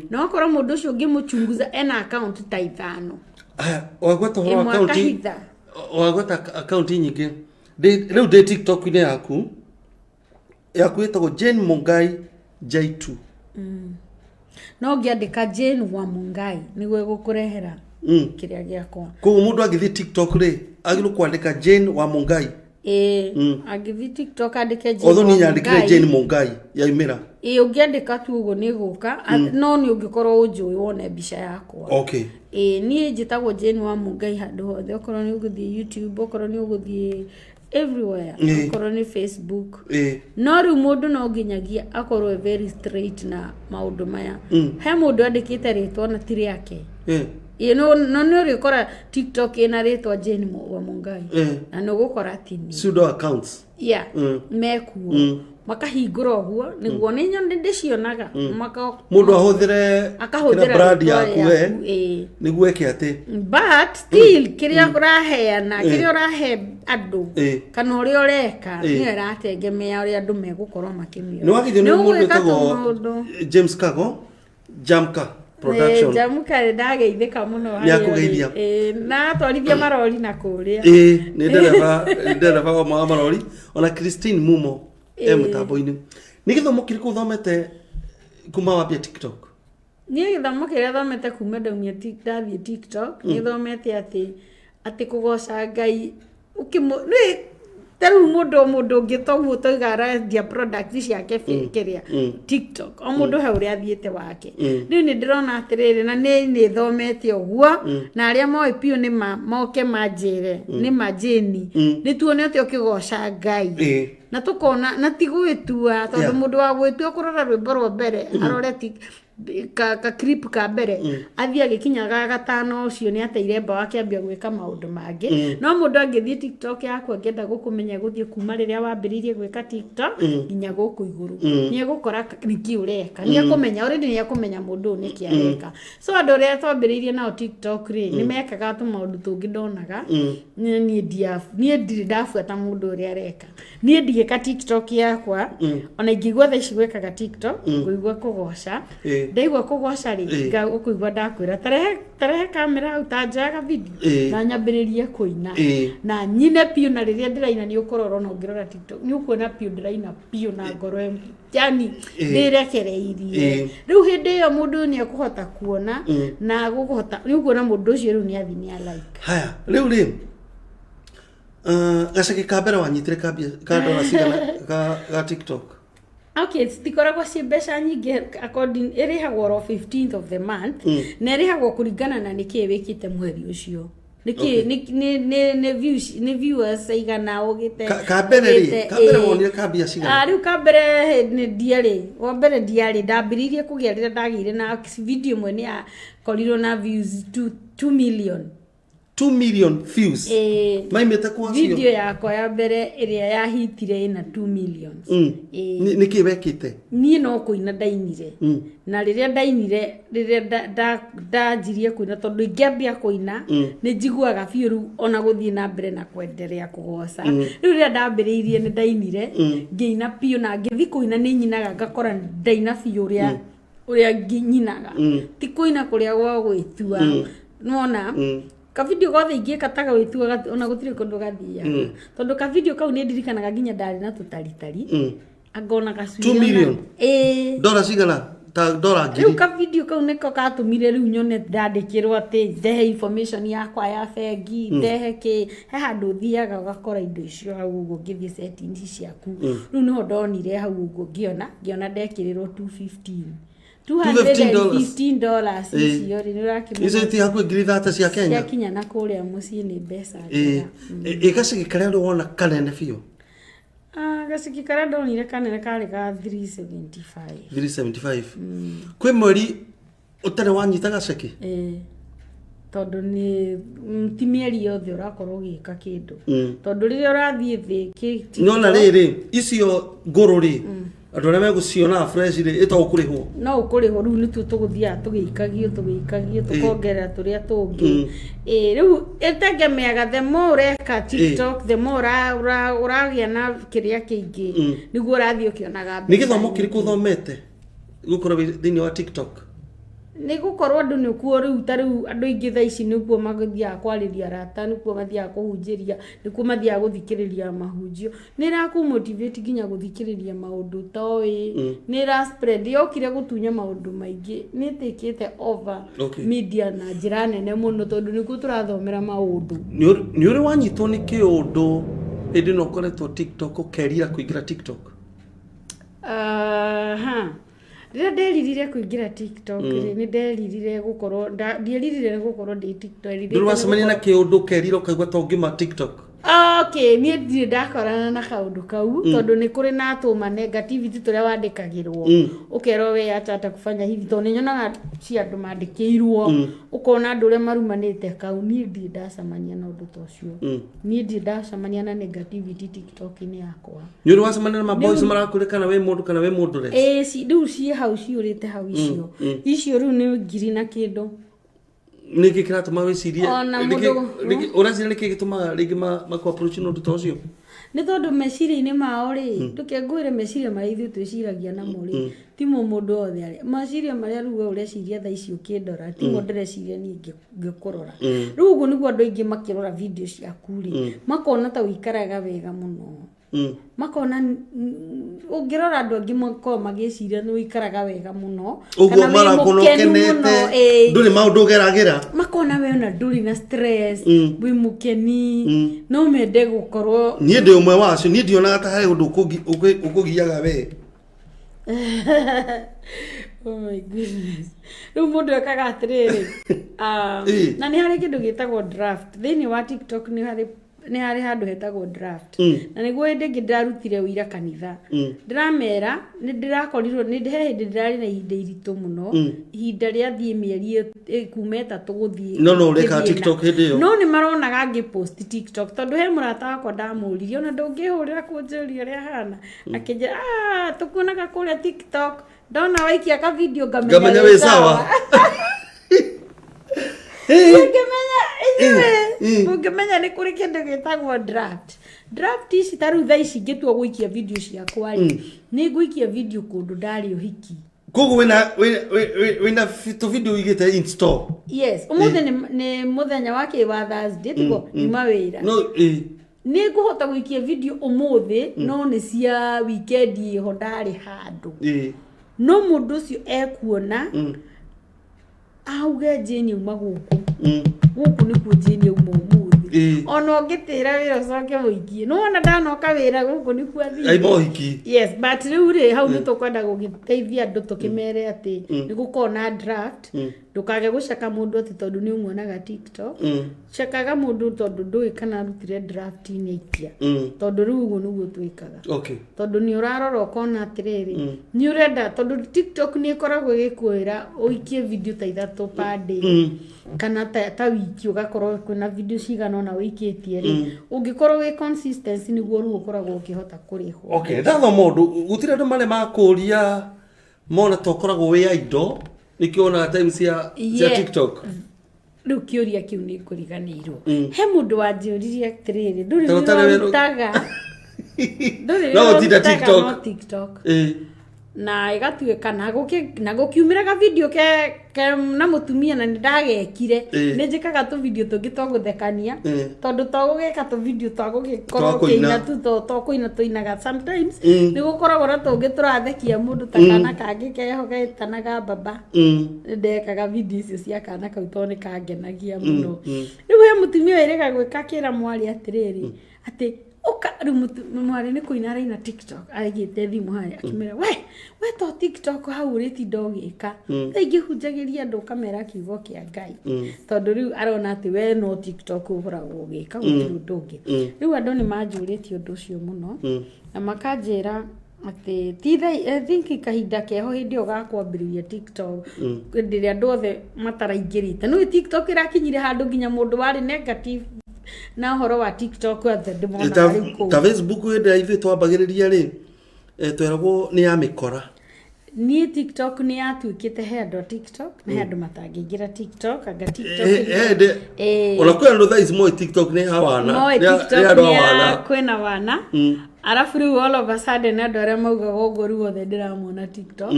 na ũgakora mũndũ ũcio ũngĩmũchunguza ena account ta ithano. Aya, wagweta ũhoro wa Ĩmwe akaunti. akahitha. Wagweta akaunti nyingĩ. Rĩu ndĩ TikTok-inĩ yaku. Yaku ĩtagwo Jane Mungai Jaitu. No ũngĩandĩka Jane wa Mungai, nĩguo ĩgũkũrehera kĩrĩa gĩakwa. Koguo mũndũ angĩthiĩ TikTok rĩ, agĩrĩirwo kwandĩka Jane wa Mungai? Ĩĩ, angĩthiĩ TikTok andĩke Jane Although wa niĩ nyandĩkire Mungai. Jane Mungai, yaumĩra. Ĩĩ, ũngĩandĩka tu ũguo nĩ ĩgũka, no nĩ ũngĩkorwo ũnjũĩ wone mbica yakwa. Ĩĩ, niĩ njĩtagwo Jane wa Mungai handũ hothe, okorwo nĩ ũgũthiĩ YouTube, okorwo nĩ ũgũthiĩ everywhere, okorwo nĩ Facebook. No rĩu mũndũ no nginyagia akorwo e very straight na maũndũ maya. He mũndũ andĩkĩte rĩtwa na ti rĩake. Ĩĩ, no nĩ ũrĩkora TikTok ĩna rĩtwa Jane wa Mungai, na nĩ ũgũkora ti niĩ. Pseudo accounts. Yeah, mekuo makahingũra ũguo nĩguo nĩ ndĩcionaga. Mũndũ ahũthĩre Akahũthĩra kĩrĩa brand rĩtwa yaku we rĩaku, ĩĩ. Nĩguo eke atĩ? But still, kĩrĩa ũraheana, kĩrĩa ũrahe andũ, kana ũrĩa ũreka, nĩyo ĩratengemea ũrĩa andũ megũkorwo makĩmĩona. Nĩ wagithio nĩ mũndũ Ũgwĩka wĩtagwo tũmaũndũ. James Kago Jamka Production. Ĩĩ, Jamuka nĩ ndageithĩka mũno Nĩ harĩ akũgeithia. ũrĩ. Ĩĩ, na atwarithia marori na kũrĩa. Ĩĩ, nĩ ndereba, nĩ ndereba wa marori. Ona Christine Mumo e mũtambo-inĩ. Nĩ gĩthomo kĩrĩkũ ũthomete kuma wambia TikTok? Niĩ gĩthomo kĩrĩa thomete kuma ndaumia ndathiĩ TikTok, nĩ thomete atĩ kũgoca Ngai nĩ ta rĩu mũndũ ũngĩ toguo toiga arendia product ciake kĩrĩa TikTok, o mũndũ he ũrĩa athiĩte wake. Rĩu nĩ ndĩrona atĩrĩrĩ, na nĩ thomete ũguo, na arĩa moĩ biũ nĩ moke manjĩre nĩ ma Jane, nĩ tuone atĩ ũkĩgoca Ngai na tukona na ti gwĩtua, tondũ mũndũ wa gwĩtua kũrora rwĩmbo rwa mbere, arore ti ka clip ka mbere, athiĩ agĩkinya ga gatano, ũcio nĩ ateire mbaũ akĩambia gwĩka maũndũ mangĩ. No mũndũ angĩthiĩ TikTok yaku, angĩenda gũkũmenya, gũthiĩ kuma rĩrĩa wambĩrĩirie gwĩka TikTok nginya gũkũ igũrũ, nĩ egũkora nĩkĩ ũreka, nĩ ekũmenya already, nĩ ekũmenya mũndũ ũyũ nĩkĩ areka. So andũ arĩa twambĩrĩirie nao TikTok rĩ, nĩ mekaga tũmaũndũ tũngĩ ndonaga. Niĩ ndirĩ ndabuata mũndũ ũrĩa areka. Niĩ ndigĩka TikTok yakwa, ona ingĩigua thaa ici gwĩkaga TikTok, ngũigua kũgoca. Ndaigua kũgoca rĩ, ũkũigua ndakwĩra tarehe kamera hau, ta njoyaga video, na nyambĩrĩrie kũina, na nyine biũ. Na rĩrĩa ndĩraina, nĩ ũkũrora, ona ũngĩrora TikTok nĩ ũkuona biũ ndĩraina biũ na ngoro ĩmwe, yani ndĩrekereirie. Rĩu hĩndĩ ĩyo mũndũ ũyũ nĩ ekũhota kuona na gũkũhota nĩ ũkuona mũndũ ũcio rĩu nĩ athi nĩ alike. Haya, rĩu rĩ, gaceke ka mbere wanyitire ka ka dola cigana ga TikTok? Okay, citikoragwo ciĩ mbeca nyingĩ. According, ĩrĩhagwo oro 15th of the month, na ĩrĩhagwo kũringana na nĩkĩĩ wĩkĩte mweri ũcio, nĩkĩ nĩ views, nĩ viewers aigana ũgĩte. Ka mbere rĩ, ka mbere wonire ka mbia cigana? Ah, rĩu ka mbere nĩ ndiarĩ wa mbere, ndiarĩ ndambĩrĩirie kũgĩa rĩrĩa ndagĩire na video ĩmwe, nĩ yakorirwo na views 2 million. 2 million views. Ĩĩ. Maimĩte kwa acio. Video yakwa ya mbere ĩrĩa yahitire ĩna 2 millions. Ĩĩ. Nĩ kĩ wekĩte? Niĩ no kũina ndainire. Na rĩrĩa ndainire, rĩrĩa ndanjirie kũina, tondũ ingĩambia kũina nĩ njiguaga biũ rĩu ona gũthiĩ na mbere na kwenderea kũgoca. Rĩu rĩrĩa ndambĩrĩirie nĩ ndainire, ngĩina biũ, na ngĩthiĩ kũina nĩ nyinaga ngakora ndaina biũ ũrĩa nyinaga. Ti kũina kũrĩa gwa gwĩtua. Nĩwona? Kavidio gothe ingĩka ta gwĩtua ona gũtirĩ kũndũ gathiaga. Tondũ kavidio kau nĩ ndirikanaga nginya ndarĩ na tũtaritari. Angona gacuria. 2 million? Ĩĩ. Dora cigana? Ta dora ngiri. Rĩu kavidio kau nĩko katũmire rĩu nyone ndandĩkĩrwo atĩ ndehe information yakwa ya bengi, ndehe kĩ, he handũ ũthiaga ũgakora indo icio hau ũguo ũngĩthiĩ settings ciaku. Rĩu nĩho ndonire hau ũguo ngĩona ndekĩrĩrwo 215. $215 icio rĩ, nĩ ũrakĩmenya. Icio ti hakuhĩ ngiri thate cia Kenya. Ciakinya na kũrĩa mũciĩ nĩ mbeca njega. Ĩ gacigi karĩa rĩu wona kanene biũ? Gacigi karĩa ndonire kanene karĩ ga 375. 375. Kwĩ mweri ũtarĩ wanyita gaceki? Tondũ nĩ ti mĩeri yothe ũrakorwo ũgĩka kĩndũ. Tondũ rĩrĩa ũrathiĩ thĩ Nĩwona rĩrĩ, icio ngũrũ rĩ, andũ arĩa megũciona fresh rĩ, ĩtagwo kũrĩhwo. No ũkũrĩhwo rĩu nĩtuo tũgũthiaga tũgĩikagio, tũkongerera tũrĩa tũngĩ. Rĩu ĩtegemeaga the more ũreka TikTok, the more ũragĩa na kĩrĩa kĩingĩ, nĩguo ũrathiĩ ũkĩonaga mbeca. Nĩ gĩthomo kĩrĩkũ ũthomete gũkorwo thĩinĩ wa TikTok? Nĩ gũkorwo andũ nĩkuo rĩu, ta rĩu andũ aingĩ thaa ici nĩkuo mathiaga kwarĩria arata, nĩkuo mathiaga kũhunjĩria, nĩkuo mathiaga gũthikĩrĩria mahunjio. Nĩ ĩrakũ-motivate nginya gũthikĩrĩria maũndũ ũtoĩ. Nĩ ĩra spread, yokire gũtunya maũndũ maingĩ, nĩ ĩtĩkĩte over media na njĩra nene mũno, tondũ nĩkuo tũrathomera maũndũ. Nĩ ũrĩ wanyitwo nĩ kĩũndũ hĩndĩ ĩno ũkoretwo TikTok ũkerira kũingĩra TikTok? Rĩrĩa nderirire kũingĩra TikTok rĩ, nĩ nderirire gũkorwo, ndieririre nĩ gũkorwo ndĩ TikTok. Ndũrĩ wacemania na kĩũndũ ũkerira ũkaigua ta ũngĩma TikTok? Okay, niĩ ndirĩ ndakorana na kaũndũ kau, tondũ nĩ kũrĩ na tũma negativity tũrĩa wandĩkagĩrwo. Ũkerwo we acha ata kufanya hivi, tondũ nĩ nyonaga ci andũ mandĩkĩirwo, ũkona andũ ũrĩa marumanĩte kau. Niĩ ndirĩ ndacemania na ũndũ ta ũcio. Niĩ ndirĩ ndacemania na negativity TikTok-inĩ yakwa. Nĩ ũrĩ wacemania na maboys marakũrĩ kana wĩ mũndũ kana wĩ mũndũ rĩ? Ĩĩ, rĩu ciĩ hau, ciũrĩte hau icio. Icio rĩu nĩ ngiri na kĩndũ. Nĩkĩ kĩratũma wĩcirie? Ona mũndũ Ũreciria nĩkĩ gĩtũmaga rĩngĩ makũ approach na ũndũ ta ũcio? Nĩ tondũ meciria-inĩ mao rĩ, ndũkengũĩre meciria marĩa ithuĩ twĩciragia namo rĩ, timo mũndũ othe arĩa meciria marĩa rĩu we ũreciria thaa ici ũkĩndora, timo ndĩreciria niĩ ngĩkũrora. Rĩu ũguo nĩguo andũ aingĩ makĩrora video ciaku rĩ, makona ta ũikaraga wega mũno. Makona ũngĩrora andũ angĩ makoragwo magĩciria nĩ ũikaraga wega mũno, Ũguo kana wĩ marakona mũkenu ũkenete, mũno, ĩĩ. ndũrĩ maũndũ ũgeragĩra. Makona we ona ndũrĩ na stress, wĩ mũkeni, no mende gũkorwo. Niĩ ndĩ ũmwe wacio, niĩ ndionaga ta harĩ ũndũ ũkũgiaga we. Oh my goodness. Rĩu mũndũ ekaga atĩrĩrĩ, na nĩ harĩ kĩndũ gĩtagwo draft. Thĩinĩ wa TikTok nĩ harĩ handũ hetagwo draft. Na nĩguo hĩndĩ ĩngĩ ndĩrarutire ũira kanitha. Ndĩramera, nĩ ndĩrakorirwo, nĩ he hĩndĩ ndĩrarĩ na ihinda iritũ mũno. Ihinda rĩathiĩ mĩeri kuma ĩtatũ gũthiĩ. No, no, ũreka gũthiĩ na. TikTok hĩndĩ ĩyo? No nĩ maronaga ngĩpost TikTok, tondũ he mũrata wakwa ndamũririe, ona ndũngĩhũrĩra kũnjũria ũrĩa ahana. Akĩnjĩra, tũkuonaga kũrĩa TikTok, ndona waikia ka video ngamenya Ngamenya wĩ wĩ sawa. Ũngĩmenya inyuĩ, ũngĩmenya nĩ kũrĩ kĩndũ gĩtagwo draft. Draft ici ta rĩu thaa ici ngĩtua gũikia video ciakwa rĩ, nĩ ngũikia video kũndũ ndarĩ ũhiki. Koguo wĩna tũ video ũigĩte in store? Yes, ũmũthĩ nĩ mũthenya wa kĩ wa Thursday, tiguo? Nyuma wĩra. No, Nĩ ngũhota gũikia video ũmũthĩ, no nĩ cia weekend ĩho ndarĩ handũ. No mũndũ ũcio ekuona, auge Jane auma gũkũ. Gũkũ nĩkuo Jane auma ũmũthĩ. Ona ũngĩtĩra wĩra ũcoke ũikie. Nĩ wona ndanoka wĩra gũkũ nĩkuo athiĩ. Aima ũhiki. Yes, but rĩu rĩ, hau nĩ tũkwenda gũgĩteithia andũ tũkĩmere atĩ nĩ gũkorwo na draft. Ndũkage gũceka mũndũ atĩ tondũ nĩ ũmuonaga TikTok. Cekaga mũndũ tondũ ndũĩ kana arutire draft-inĩ aikia. Tondũ rĩu ũguo nĩguo twĩkaga. Tondũ nĩ ũrarora ũkona atĩrĩrĩ, nĩ ũrenda, tondũ TikTok nĩ ĩkoragwo ĩgĩkwĩra ũikie video ta 3 per day. Kana ta wiki ũgakorwo kwĩna video cigana ũna ũikĩtie rĩ, ũngĩkorwo wĩ consistency nĩguo rĩu ũkoragwo ũkĩhota kũrĩhwo. Okay, ndathoma ũndũ, gũtirĩ andũ marĩ makũria mona ta ũkoragwo wĩ idol, nĩkĩo wonaga time cia TikTok. Rĩu kĩũria kĩu nĩ ngũriganĩirwo. He mũndũ wanjũririe atĩrĩrĩ, ndũrĩ Tondũ wĩra ũtarĩ wĩra- ũrutaga. Ndũrĩ No wĩra gũtinda ũrutaga, TikTok. no TikTok. Na ĩgatuĩka na gũkiumĩra ga video ke na mũtumia na nĩndagekire. Nĩ njĩkaga tũ video tũngĩ twa gũthekania, tondũ to gũgĩka tũ video twa gũgĩkorwo Twa kũina. ũkĩina tu, to kũina tũinaga sometimes. Nĩ gũkoragwo na tũngĩ tũrathekia mũndũ ta kana kangĩ keho getanaga baba. Nĩ ndekaga video icio cia kana kau tondũ nĩ kangenagia mũno. Rĩu he mũtumia wĩrĩga gwĩka akĩra mwarĩ atĩrĩrĩ, atĩ ũka rĩu mwarĩ nĩ kũina araina TikTok, aigĩte thimũ harĩa, akĩmwĩra, we to TikTok hau ũrĩtinda ũgĩka. Thaa ingĩ hunjagĩria andũ ũkamera kiugo kĩa Ngai. Tondũ rĩu arona atĩ we no TikTok ũkoragwo ũgĩka, gũtirĩ ũndũ ũngĩ. Rĩu andũ nĩ manjũrĩtie ũndũ ũcio mũno, na makanjĩra atĩ ti thaa, I think kahinda keho hĩndĩ ĩyo ga kwambĩrĩria TikTok, hĩndĩ ĩrĩa andũ othe mataraingĩrĩte. Nĩũĩ TikTok ĩrakinyire handũ nginya mũndũ warĩ negative na ũhoro wa TikTok othe ndĩmonaga rĩu kũu. Ta Facebook hĩndĩ ĩrĩa ithuĩ twambagĩrĩria rĩ, tweragwo nĩ ya mĩkora. Niĩ TikTok nĩ yatuĩkĩte he andũ a TikTok na he andũ matangĩingĩra TikTok, anga TikTok nĩ- Ona kwĩ andũ thaa ici moĩ TikTok nĩ ya wana. Moĩ Nĩ ya- TikTok nĩ ya andũ a nĩ ya wana. kwĩna wana. Arabu rĩu all of a sudden andũ arĩa maugaga ũguo rĩu othe ndĩramona TikTok.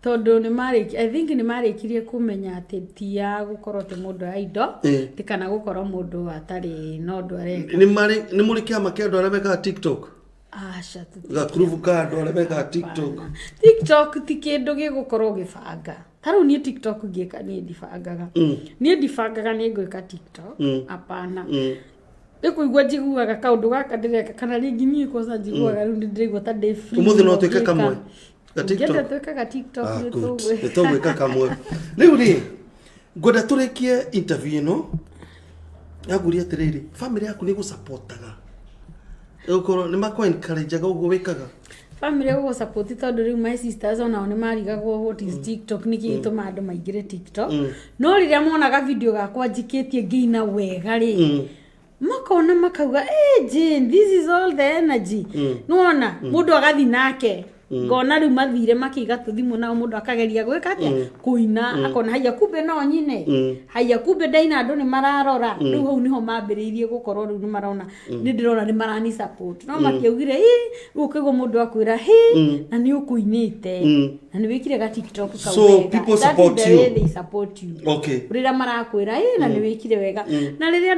Tondũ I think nĩ marĩkirie kũmenya atĩ ti ya gũkorwo atĩ mũndũ a indo, ti kana gũkorwo mũndũ atarĩ na ũndũ areka. Nĩ mũrĩ kĩama kĩa andũ arĩa mekaga TikTok? Aca, tũtirĩ Gakurubu ka andũ arĩa mekaga TikTok. Hapana. TikTok ti kĩndũ gĩgũkorwo ũgĩbanga. Ta rĩu niĩ TikTok ngĩka niĩ ndibangaga. Niĩ ndibangaga nĩ ngwĩka TikTok. Hapana. Nĩ kũigua njiguaga kaũndũ gaka ndĩreka, kana rĩngĩ niĩ kwanza njiguaga rĩu nĩndĩraigua ta ndĩ free Ũmũthĩ no mũno twĩke ngĩka. kamwe? Ga TikTok? Ũngĩenda twĩkaga TikTok nĩ Good. tũgwĩka. Nĩ tũgwĩka kamwe. Rĩu rĩ, ngwenda tũrĩkie interview ĩno. Ngũria atĩrĩrĩ, family yaku nĩ ĩgũsupportaga? Ĩgũkorwo nĩ makũ encourage-aga ũguo wĩkaga? Family gũgũ support tondũ rĩu my sisters onao nĩ marigagwo what is TikTok, nĩkĩ gĩtũmaga andũ maingĩre TikTok. No rĩrĩa monaga video gakwa njikĩtie ngĩina wega rĩ, makona makauga, hey, Jane, this is all the energy. Nĩwona, mũndũ agathiĩ nake. Ngona rĩu mathire makĩiga tũthimũ nao mũndũ akageria gwĩka atĩa? Kũina, akona haiya kumbe no nyine. Haiya kumbe ndaina andũ nĩ mararora. Rĩu hau nĩho mambĩrĩirie gũkorwo rĩu nĩ marona, nĩ ndĩrona nĩ marani support. No makiaugire, ĩ, rĩu ũkaigua mũndũ akwĩra, hĩ, na nĩ ũkũinĩte. Na nĩ wĩkire ga TikTok kau So, wega. people That is support the you. way they support you. Rĩrĩa marakwĩra, ĩ, na nĩ wĩkire wega. Na rĩrĩa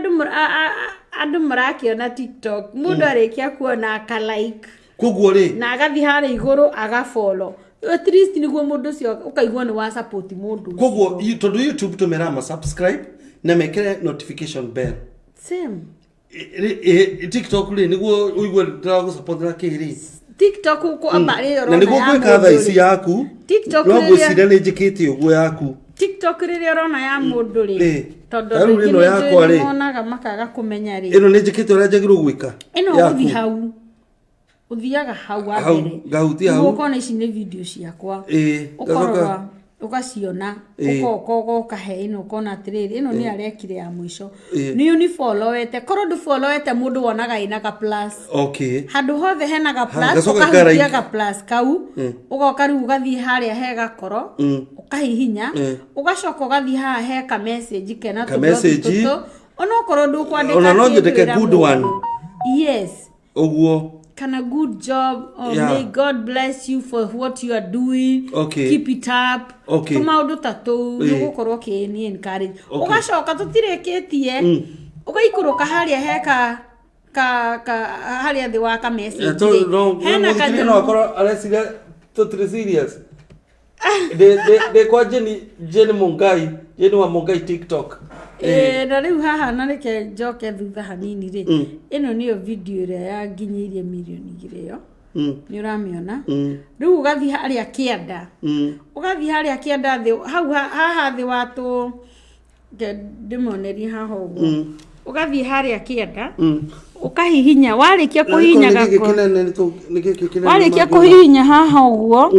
andũ marakĩona TikTok, mũndũ arĩkia kuona aka like. Koguo rĩ, Na agathiĩ harĩa igũrũ agafollow. At least nĩguo mũndũ ũcio ũkaigua nĩ wa support mũndũ ũcio. Koguo, tondũ YouTube tũmeraga ma subscribe na mekĩre notification bell. Same. TikTok rĩ, nĩguo ũigue ndĩragũ-support na kĩ rĩ? TikTok ũkũ amba rĩrĩa Na nĩguo ũrona ya ngwĩka thaa mũndũ ici rĩ. yaku, TikTok no rĩrĩa ngwĩciria nĩ njĩkĩte ũguo yaku. TikTok rĩrĩa ũrona ya mũndũ rĩ, tondũ Ta rĩu andũ aingĩ ĩno nĩ yakwa njũĩ rĩ. nĩ monaga makaga kũmenya rĩ. Ĩno nĩ njĩkĩte ũrĩa njagĩrĩirwo gwĩka. Ĩno Yaku. ũgũthiĩ hau. Ũthiaga hau wa Hau, mbere. ngahutia hau. Nĩguo ũkona ici nĩ video ciakwa. Ũkarora, Ngacoka. ũgaciona, ũkoka ũgoka he ĩno ũkona atĩrĩrĩ, ĩno nĩ arekire ya mũico. Nĩ ũnifollowete, korwo ndũfollowete mũndũ wonaga ĩna ga plus. Handũ hothe hena ga plus, Ngacoka ũkahutia nga-like. ga plus kau, ũgoka rĩu ũgathiĩ harĩa he gakoro, ũkahihinya, ũgacoka ũgathiĩ haha he ka message kena Ka tũdoti message. tũtũ. Onokorwo ndũkwandĩka Ona no kĩndũ nyandĩke wĩra good mũndũ. one. Yes. Ũguo. Kana good job, or may God bless you for what you are doing. Keep it up. Tũmaũndũ ta tũu, nĩgũkorwo kĩni encourage. Ũgacoka tũtirĩkĩtie, ũgaikũrũka harĩa he ka, ka, ka, harĩa thĩ wa ka message rĩ. Hena Mũthikĩrĩria kanyamũ. no akorwo areciria tũtirĩ serious. Ndĩ kwa Jenny Mungai, Jenny wa Mungai TikTok. Na rĩu haha na reke njoke thutha hanini rĩ. Ĩno nĩyo video ĩrĩa yanginyĩirie mirioni igĩrĩ ĩyo. Nĩ ũramĩona. Rĩu ũgathiĩ harĩa kĩanda, ũgathiĩ harĩa kĩanda thĩ hau haha thĩ wa tũ ndĩmonerie haha ũguo. Ũgathiĩ harĩa kĩanda, ũkahihinya. Warĩkia kũhihinya gakoro, warĩkia kũhihinya haha ũguo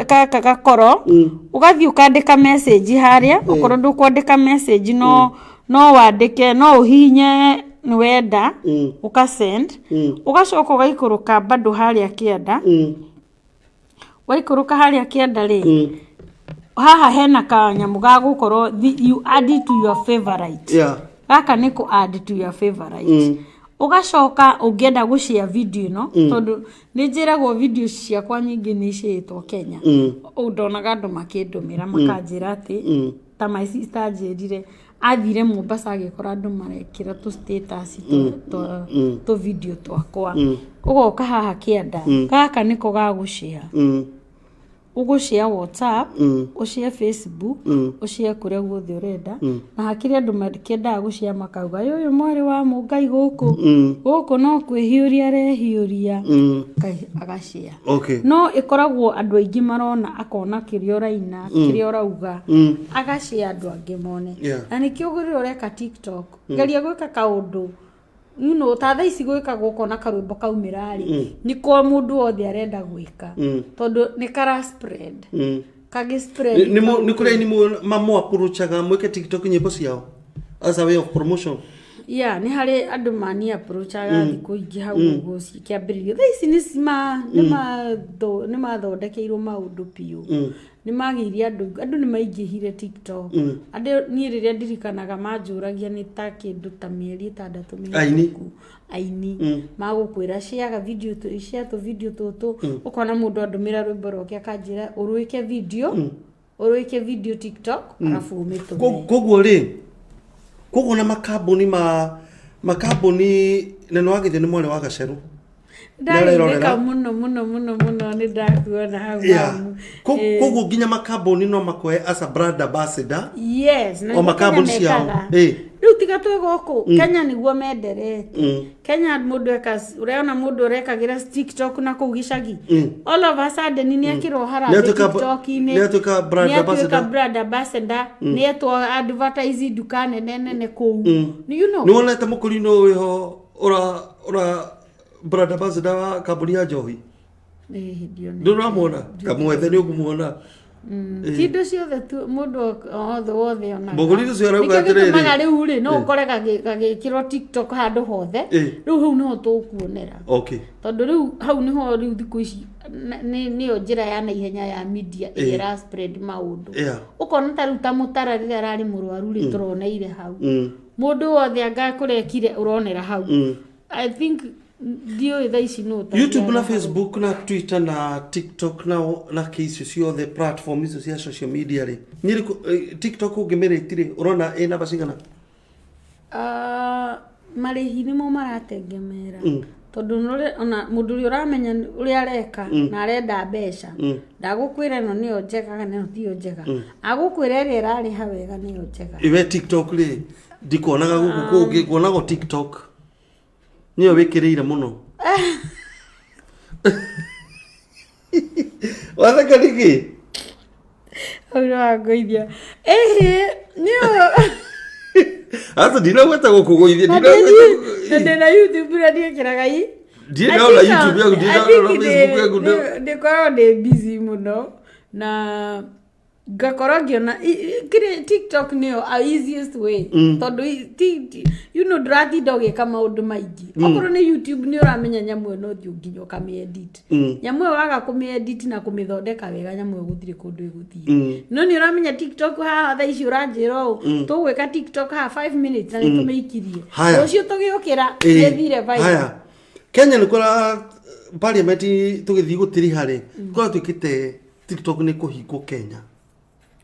gaka gakoro, ũgathiĩ ũkandĩka message harĩa. Okorwo ndũkwandĩka message, no wandĩke, no ũhihinye nĩ wenda, ũka send. Ũgacoka ũgaikũrũka bado harĩa kĩanda. Waikũrũka harĩa kĩanda rĩ, haha hena kanyamũ ga gũkorwo you add it to your favorite. Gaka nĩ kũ add to your favorite. Ũgacoka ũngĩenda gũshare video ĩno, tondũ nĩ njĩragwo video ciakwa nyingĩ nĩ icĩĩtwo Kenya. Ũũ ndonaga andũ makĩndũmĩra makanjĩra atĩ, ta my sister anjĩrire athire Mombasa agĩkora andũ marekĩra tũ status tũ video twakwa. Ũgoka haha kĩanda, gaka nĩko ga gũshare. Ũgũshare WhatsApp, ũshare Facebook, ũshare kũrĩa guothe ũrenda. Na hakĩrĩ andũ makĩendaga gũshare makauga, ũyũ mwarĩ wa mũngai gũkũ, gũkũ no kwĩhiũria arehiũria. Agashare. No ĩkoragwo andũ aingĩ marona, akona kĩrĩa ũraina, kĩrĩa ũrauga, agashare andũ angĩ mone. Na nĩkĩo rĩrĩa ũreka TikTok, geria gwĩka kaũndũ ta thaa ici gwĩkagwo, ũkona karwĩmbo kaumĩra rĩ, nĩko mũndũ wothe arenda gwĩka, tondũ nĩ kara spread, kagĩ spread. Nĩ kũrĩ aini mamũ-approachaga mwĩke TikTok nyĩmbo ciao as a way of promotion? Yeah, nĩ harĩ andũ mani approachaga thikũ ingĩ hau ũguo cikĩambĩrĩrio. Thaa ici nĩ mathondekeirwo maũndũ biũ, nĩ magĩire andũ nĩ maingĩhire TikTok. Andũ niĩ rĩrĩa ndirikanaga manjũragia nĩ ta kĩndũ ta mĩeri 6 Aini. mĩhĩtũku. Aini magũkwĩra ciaga video cia tũ video tũtũ. Ũkona mũndũ andũmĩra rwĩmbo rwake akanjĩra ũrwĩke video, ũrwĩke video TikTok arabu ũmĩtũme. Koguo rĩ, koguo na makambuni, ma makambuni, na nĩ wagĩthio nĩ mwarĩ wa Gacerũ. Ndageithĩka Nĩarerorera. mũno mũno mũno mũno, nĩ ndakuona hau. Mamu. Koguo nginya makambuni no makoe as a brand ambassador? Yes, na O nĩguo makambuni Kenya ciao. mekaga. Rĩu tiga twĩ gũkũ Kenya nĩguo menderete. Kenya mũndũ eka, ũrona mũndũ ũrekagĩra TikTok na kũu gĩcagi, all of a sudden nĩ ekĩrwo harambĩ TikTok-inĩ. Nĩatuĩka brand nĩ atuĩka ambassador. Brand ambassador, nĩ etwo advertise nduka nene nene kũu. Nĩ wonete mũkũrinũ wĩho ũra brand ambassador wa kambuni ya njohi? Ĩĩ, ndionete. Ndũramwona? Kamwethe, nĩ ũkũmuona. Ti indo ciothe tu mũndũ wothe wothe onaga. Mũgũri ũcio arauga Nĩkĩo atĩrĩrĩ. gĩtũmaga rĩu rĩ, no ũkore gagĩkĩrwo TikTok handũ hothe. Rĩu hau nĩho tũkuonera, tondũ rĩu hau nĩho rĩu thikũ ici nĩyo njĩra ya naihenya ya media ĩrĩa ĩra spread maũndũ. Ũkona ta rĩu ta Mũtara rĩrĩa ararĩ mũrwaru rĩ, tũroneire hau. Mũndũ wothe anga kũrekire ũronera hau. I think ndiũĩ thaa ici nũ ũtagĩaga YouTube na hau. Facebook na Twitter na TikTok na kĩ icio ciothe, platform icio cia social media rĩ, nĩ ĩrĩkũ TikTok ũngĩmĩrĩti rĩ, ũrona ĩ namba cigana? Ah, marĩhi nĩmo maratengemera, tondũ ona mũndũ ũrĩa ũramenya ũrĩa areka na arenda mbeca, ndagũkwĩra ĩno nĩyo njega kana ĩno tiyo njega, agũkwĩra ĩrĩa ĩrarĩha wega nĩyo njega. Iwe TikTok rĩ, ndikuonaga gũkũ kũngĩ, nguonaga o TikTok nĩyo wĩkĩrĩire mũno. Watheka nĩkĩ? Hau nĩwangũithia, ĩhĩ, nĩyo. Aca, ndinagweta gũkũgũithia. Na ndĩna YouTube na ndiĩkĩraga i Ndirĩ ndona YouTube yaku, ndirĩ ndona Facebook yaku. Ndĩkoragwo ndĩ busy mũno na ngakorwo ngĩona kĩrĩ TikTok nĩyo a easiest way, tondũ ndũratinda ũgĩka maũndũ maingĩ. Okorwo nĩ YouTube, nĩ ũramenya nyamũ ĩyo no thiĩ nginya ũkamĩ-edit. Nyamũ ĩyo waga kũmĩ-edit na kũmĩthondeka wega, nyamũ ĩyo gũtirĩ kũndũ ĩgũthiĩ. No nĩ ũramenya TikTok haha thaa ici ũranjĩra ũũ, tũgwĩka TikTok haha 5 minutes na nĩ tũmĩikirie. Haya. Rũciũ tũgĩũkĩra nĩthire viral. Haya, Kenya nĩ kũra parliament tũgĩthiĩ gũtiriha rĩ, kũra tuĩkĩte TikTok nĩ kũhingwo Kenya.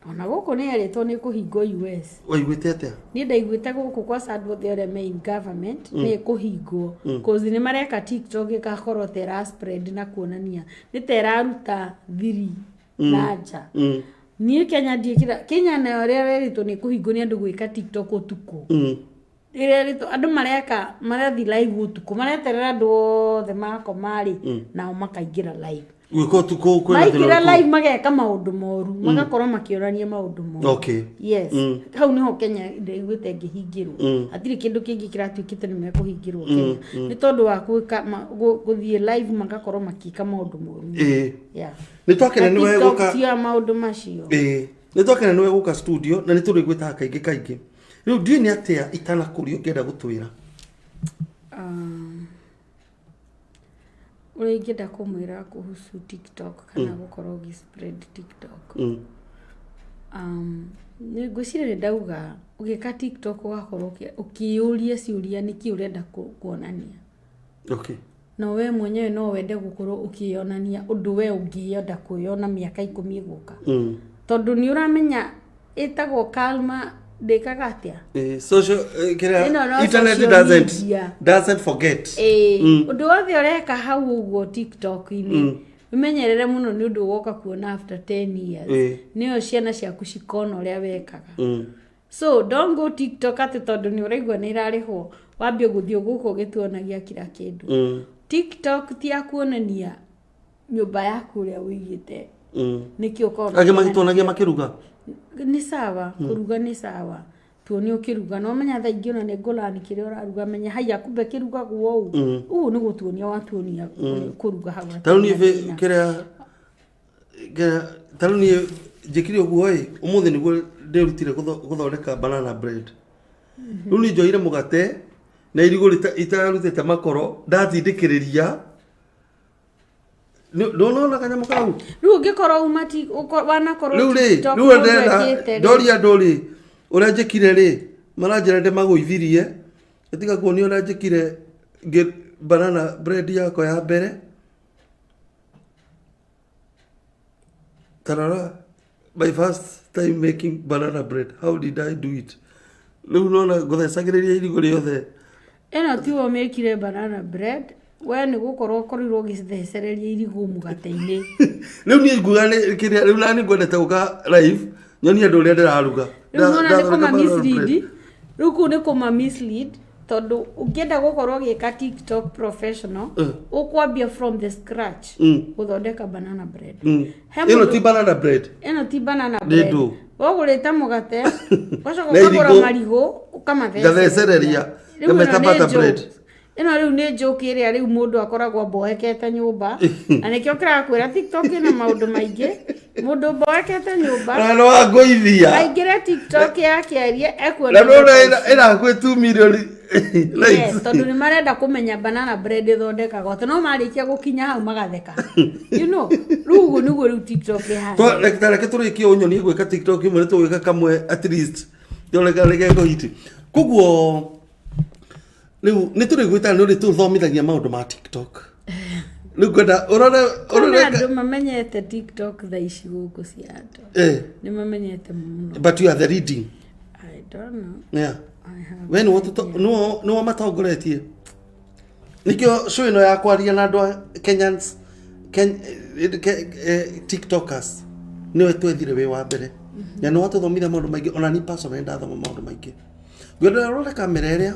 Ona gũkũ nĩ erĩtwo nĩ kũhingwo US. Waiguĩte atĩa? Niĩ ndaiguĩte gũkũ kwa andũ othe arĩa me in government nĩ ĩkũhingwo, cause nĩ mareka TikTok ĩgakorwo ta ĩra spread na kuonania nĩ ta ĩraruta thiri na nja. Niĩ Kenya ndiĩkĩra, Kenya nayo ũrĩa rerĩtwo nĩ kũhingwo nĩ andũ gwĩka TikTok ũtukũ. Rĩrĩa andũ mareka marathiĩ live ũtukũ, mareterera andũ othe makoma rĩ, nao makaingĩra live. Gwĩka ũtukũ kwĩna thĩna Maingĩra ũrĩkũ? live mageka maũndũ moru, magakorwo makĩonania maũndũ moru. Yes. Hau niho Kenya ndĩiguĩte ngĩhingĩrwo. Hatirĩ kĩndũ kĩngĩ kĩratuĩkĩte nĩ mekũhingĩrwo Kenya, nĩ tondũ wa gwĩka gũthiĩ live magakorwo makĩka maũndũ moru. Yeah. Nĩ twakena Na nĩwe TikTok gũka. ti ya maũndũ macio. Ĩĩ, nĩ twakena nĩwe gũka studio na nĩ tũrĩgwĩtaga kaingĩ kaingĩ. Rĩu ndiũĩ nĩ atĩa itanakũria ũngĩenda gũtwĩra. Ũrĩa ingĩenda kũmwĩra kuhusu TikTok kana gũkorwo ũgĩ spread TikTok, nĩ ngwĩciria nĩ ndauga ũgĩka TikTok ũgakorwo ũkĩyũria ciũria nĩkĩ ũrenda kuonania. No we mwenyewe no wende gũkorwo ũkĩyonania ũndũ we ũngĩenda kwĩyona mĩaka 10 ĩgũka, tondũ nĩ ũramenya ĩtagwo karma ndĩkaga atĩa. Social kĩrĩa Ĩno no internet social doesn't media. doesn't forget. Ĩĩ, ũndũ wothe ũreka hau ũguo TikTok-inĩ, ũmenyerere mũno nĩ ũndũ ũgoka kuona after 10 years, nĩyo ciana ciaku cikona ũrĩa wekaga. So don't go TikTok atĩ tondũ nĩ ũraigua nĩ ĩrarĩhwo wambie gũthiĩ gũkũ ũgĩtuonagia kila kĩndũ. TikTok ti ya kuonania nyũmba yaku ũrĩa ũigĩte. Nĩkĩ ũkorwo Angĩ magĩtuonagia makĩruga. Nĩ sawa, kũruga nĩ sawa, tuonie ũkĩruga, no menya thaa ingĩ ona nĩ ngũrani kĩrĩa ũraruga, menya haiya kumbe kĩrugagwo ũũ. Ũũ nĩ gũtuonia watuonia kũruga hau Ta rĩu niĩ hatarĩ na thĩna. Kĩrĩa ta rĩu niĩ njĩkire ũguo ĩ, ũmũthĩ nĩguo ndĩrutire gũthondeka banana bread. Rĩu niĩ njoire mũgate na irigũ itarutĩte makoro, ndatindĩkĩrĩria. Ndũnona kanyamũ kau? Rĩu ũngĩkorwo uma wanakorwo Rĩu rĩ, TikTok rĩu mũndũ ndĩrenda ekĩte rĩ. ndoria andũ rĩ, ũrĩa njĩkire rĩ, maranjĩra ndĩmagũithirie, ĩtiga kuonia ũrĩa njĩkire banana bread yakwa ya mbere. Tarara, my first time making banana bread, how did I do it? Rĩu nona ngũthecagĩrĩria irigũ rĩothe. Ĩno tiwe ũmĩkire banana bread, we nĩ gũkorwo ũkorirwo ũgĩthecereria irigũ mũgate-inĩ. Rĩu niĩ nguga nĩ kĩrĩa, rĩu nani ngwendete gũka live nyonie andũ ũrĩa ndĩraruga. Rĩu nona nĩ Ndathondeka kũma banana mislead. bread. Rĩu kũu nĩ kũma mislead, tondũ ũngĩenda gũkorwo ũgĩka TikTok professional, ũkwambia from the scratch gũthondeka banana bread. He Ĩno mũndũ- ti banana bread. Ĩno ti banana Nĩ bread. ndũ. Wagũrĩte mũgate, ũgacoka Na ũkagũra irigũ. marigũ ũkamathecereria. Ngathecereria. Rĩu ĩno Ngameta nĩ butter joke. bread. Ĩno rĩu nĩ joke ĩrĩa rĩu mũndũ akoragwo mboekete nyũmba, na nĩkĩo kĩrakwĩra TikTok ĩna maũndũ maingĩ. Mũndũ mboekete nyũmba Na nĩ wangũithia. aingĩre TikTok yake arie ekuona Na nĩ indo ta ici. ĩrakwĩ 2 million likes. Yes, tondũ nĩ marenda kũmenya banana bread ĩthondekagwo atĩ, no marĩkia gũkinya hau magatheka, rĩu ũguo nĩguo rĩu TikTok ĩhana. Reke tũrĩkie ũnyonie gwĩka TikTok imwe, nĩ tũgwĩka kamwe at least tuone kana nĩ gekũhiti. Koguo rĩu nĩ tũrĩgwĩtaga nĩ ũrĩtũthomithagia maũndũ ma TikTok. Rĩu ngwenda ũrore Kwĩna ũrore andũ mamenyete TikTok thaa ici gũkũ Seattle. Nĩ mamenyete mũno. But you are the leading. I don't know. I have We nĩwe matongoretie, nĩkĩo show ĩno ya kwaria na andũ a Kenyans, TikTokers, nĩwe twethire wĩ wa mbere na nĩ watũthomithia maũndũ maingĩ. Ona ni personally ndathoma maũndũ maingĩ. Ngwenda ũrore kamera ĩrĩa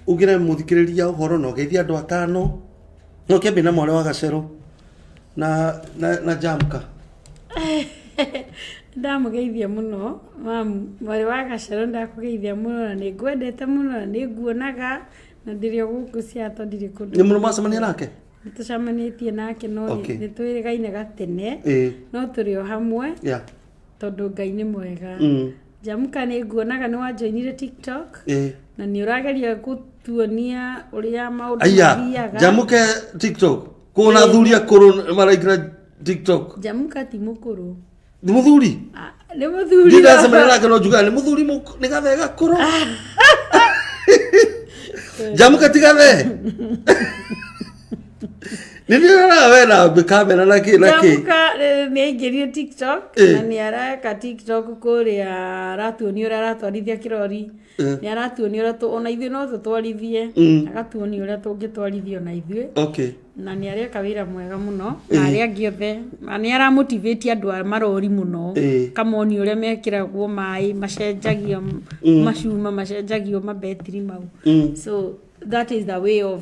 ugire mũthikĩrĩria ũhoro na ũgeithie andũ atano, no kĩambie na mwarĩ wa Gacerũ na Jamka. Ndamũgeithia mũno mamu mwarĩ wa Gacero, ndakũgeithia mũno na nĩ ngwendete mũno na nĩ nguonaga na ndĩrĩ o gũkũ Seattle, ndirĩ kũndũ. Nĩ mũno mwacemania nake? Nĩ tũcemanĩtie nake, no nĩ twĩrĩgaine gatene, no tũrĩ o hamwe tondũ Ngai nĩ mwega. Jamuka, nĩ nguonaga nĩ wanjoinire TikTok na nĩ ũrageria gũtuonia ũrĩa maũndũ Aya. mathiaga. Jamuke TikTok kũna athuri akũrũ maraingĩra TikTok. Jamuka ti mũkũrũ. Nĩ mũthuri. Ah, nĩ mũthuri. Ndindacemania nake no njugaga nĩ mũthuri, nĩ gathee gakũrũ. Jamuka ti gathee. Nĩ ndĩroraga we na kamera na kĩ na kĩ. Njamuka nĩ aingĩrire TikTok na nĩ areka TikTok kũrĩa, aratuonia ũrĩa aratwarithia kĩrori, nĩ aratuonia ũrĩa ona ithuĩ no tũtwarithie, agatuonia ũrĩa tũngĩtwarithia ona ithuĩ. Na nĩ areka wĩra mwega mũno, na arĩa angĩ othe, na nĩ aramotivate andũ a marori mũno, kamonia ũrĩa mekĩragwo maĩ, macenjagio macuma, macenjagio mabetiri mau. So that is the way of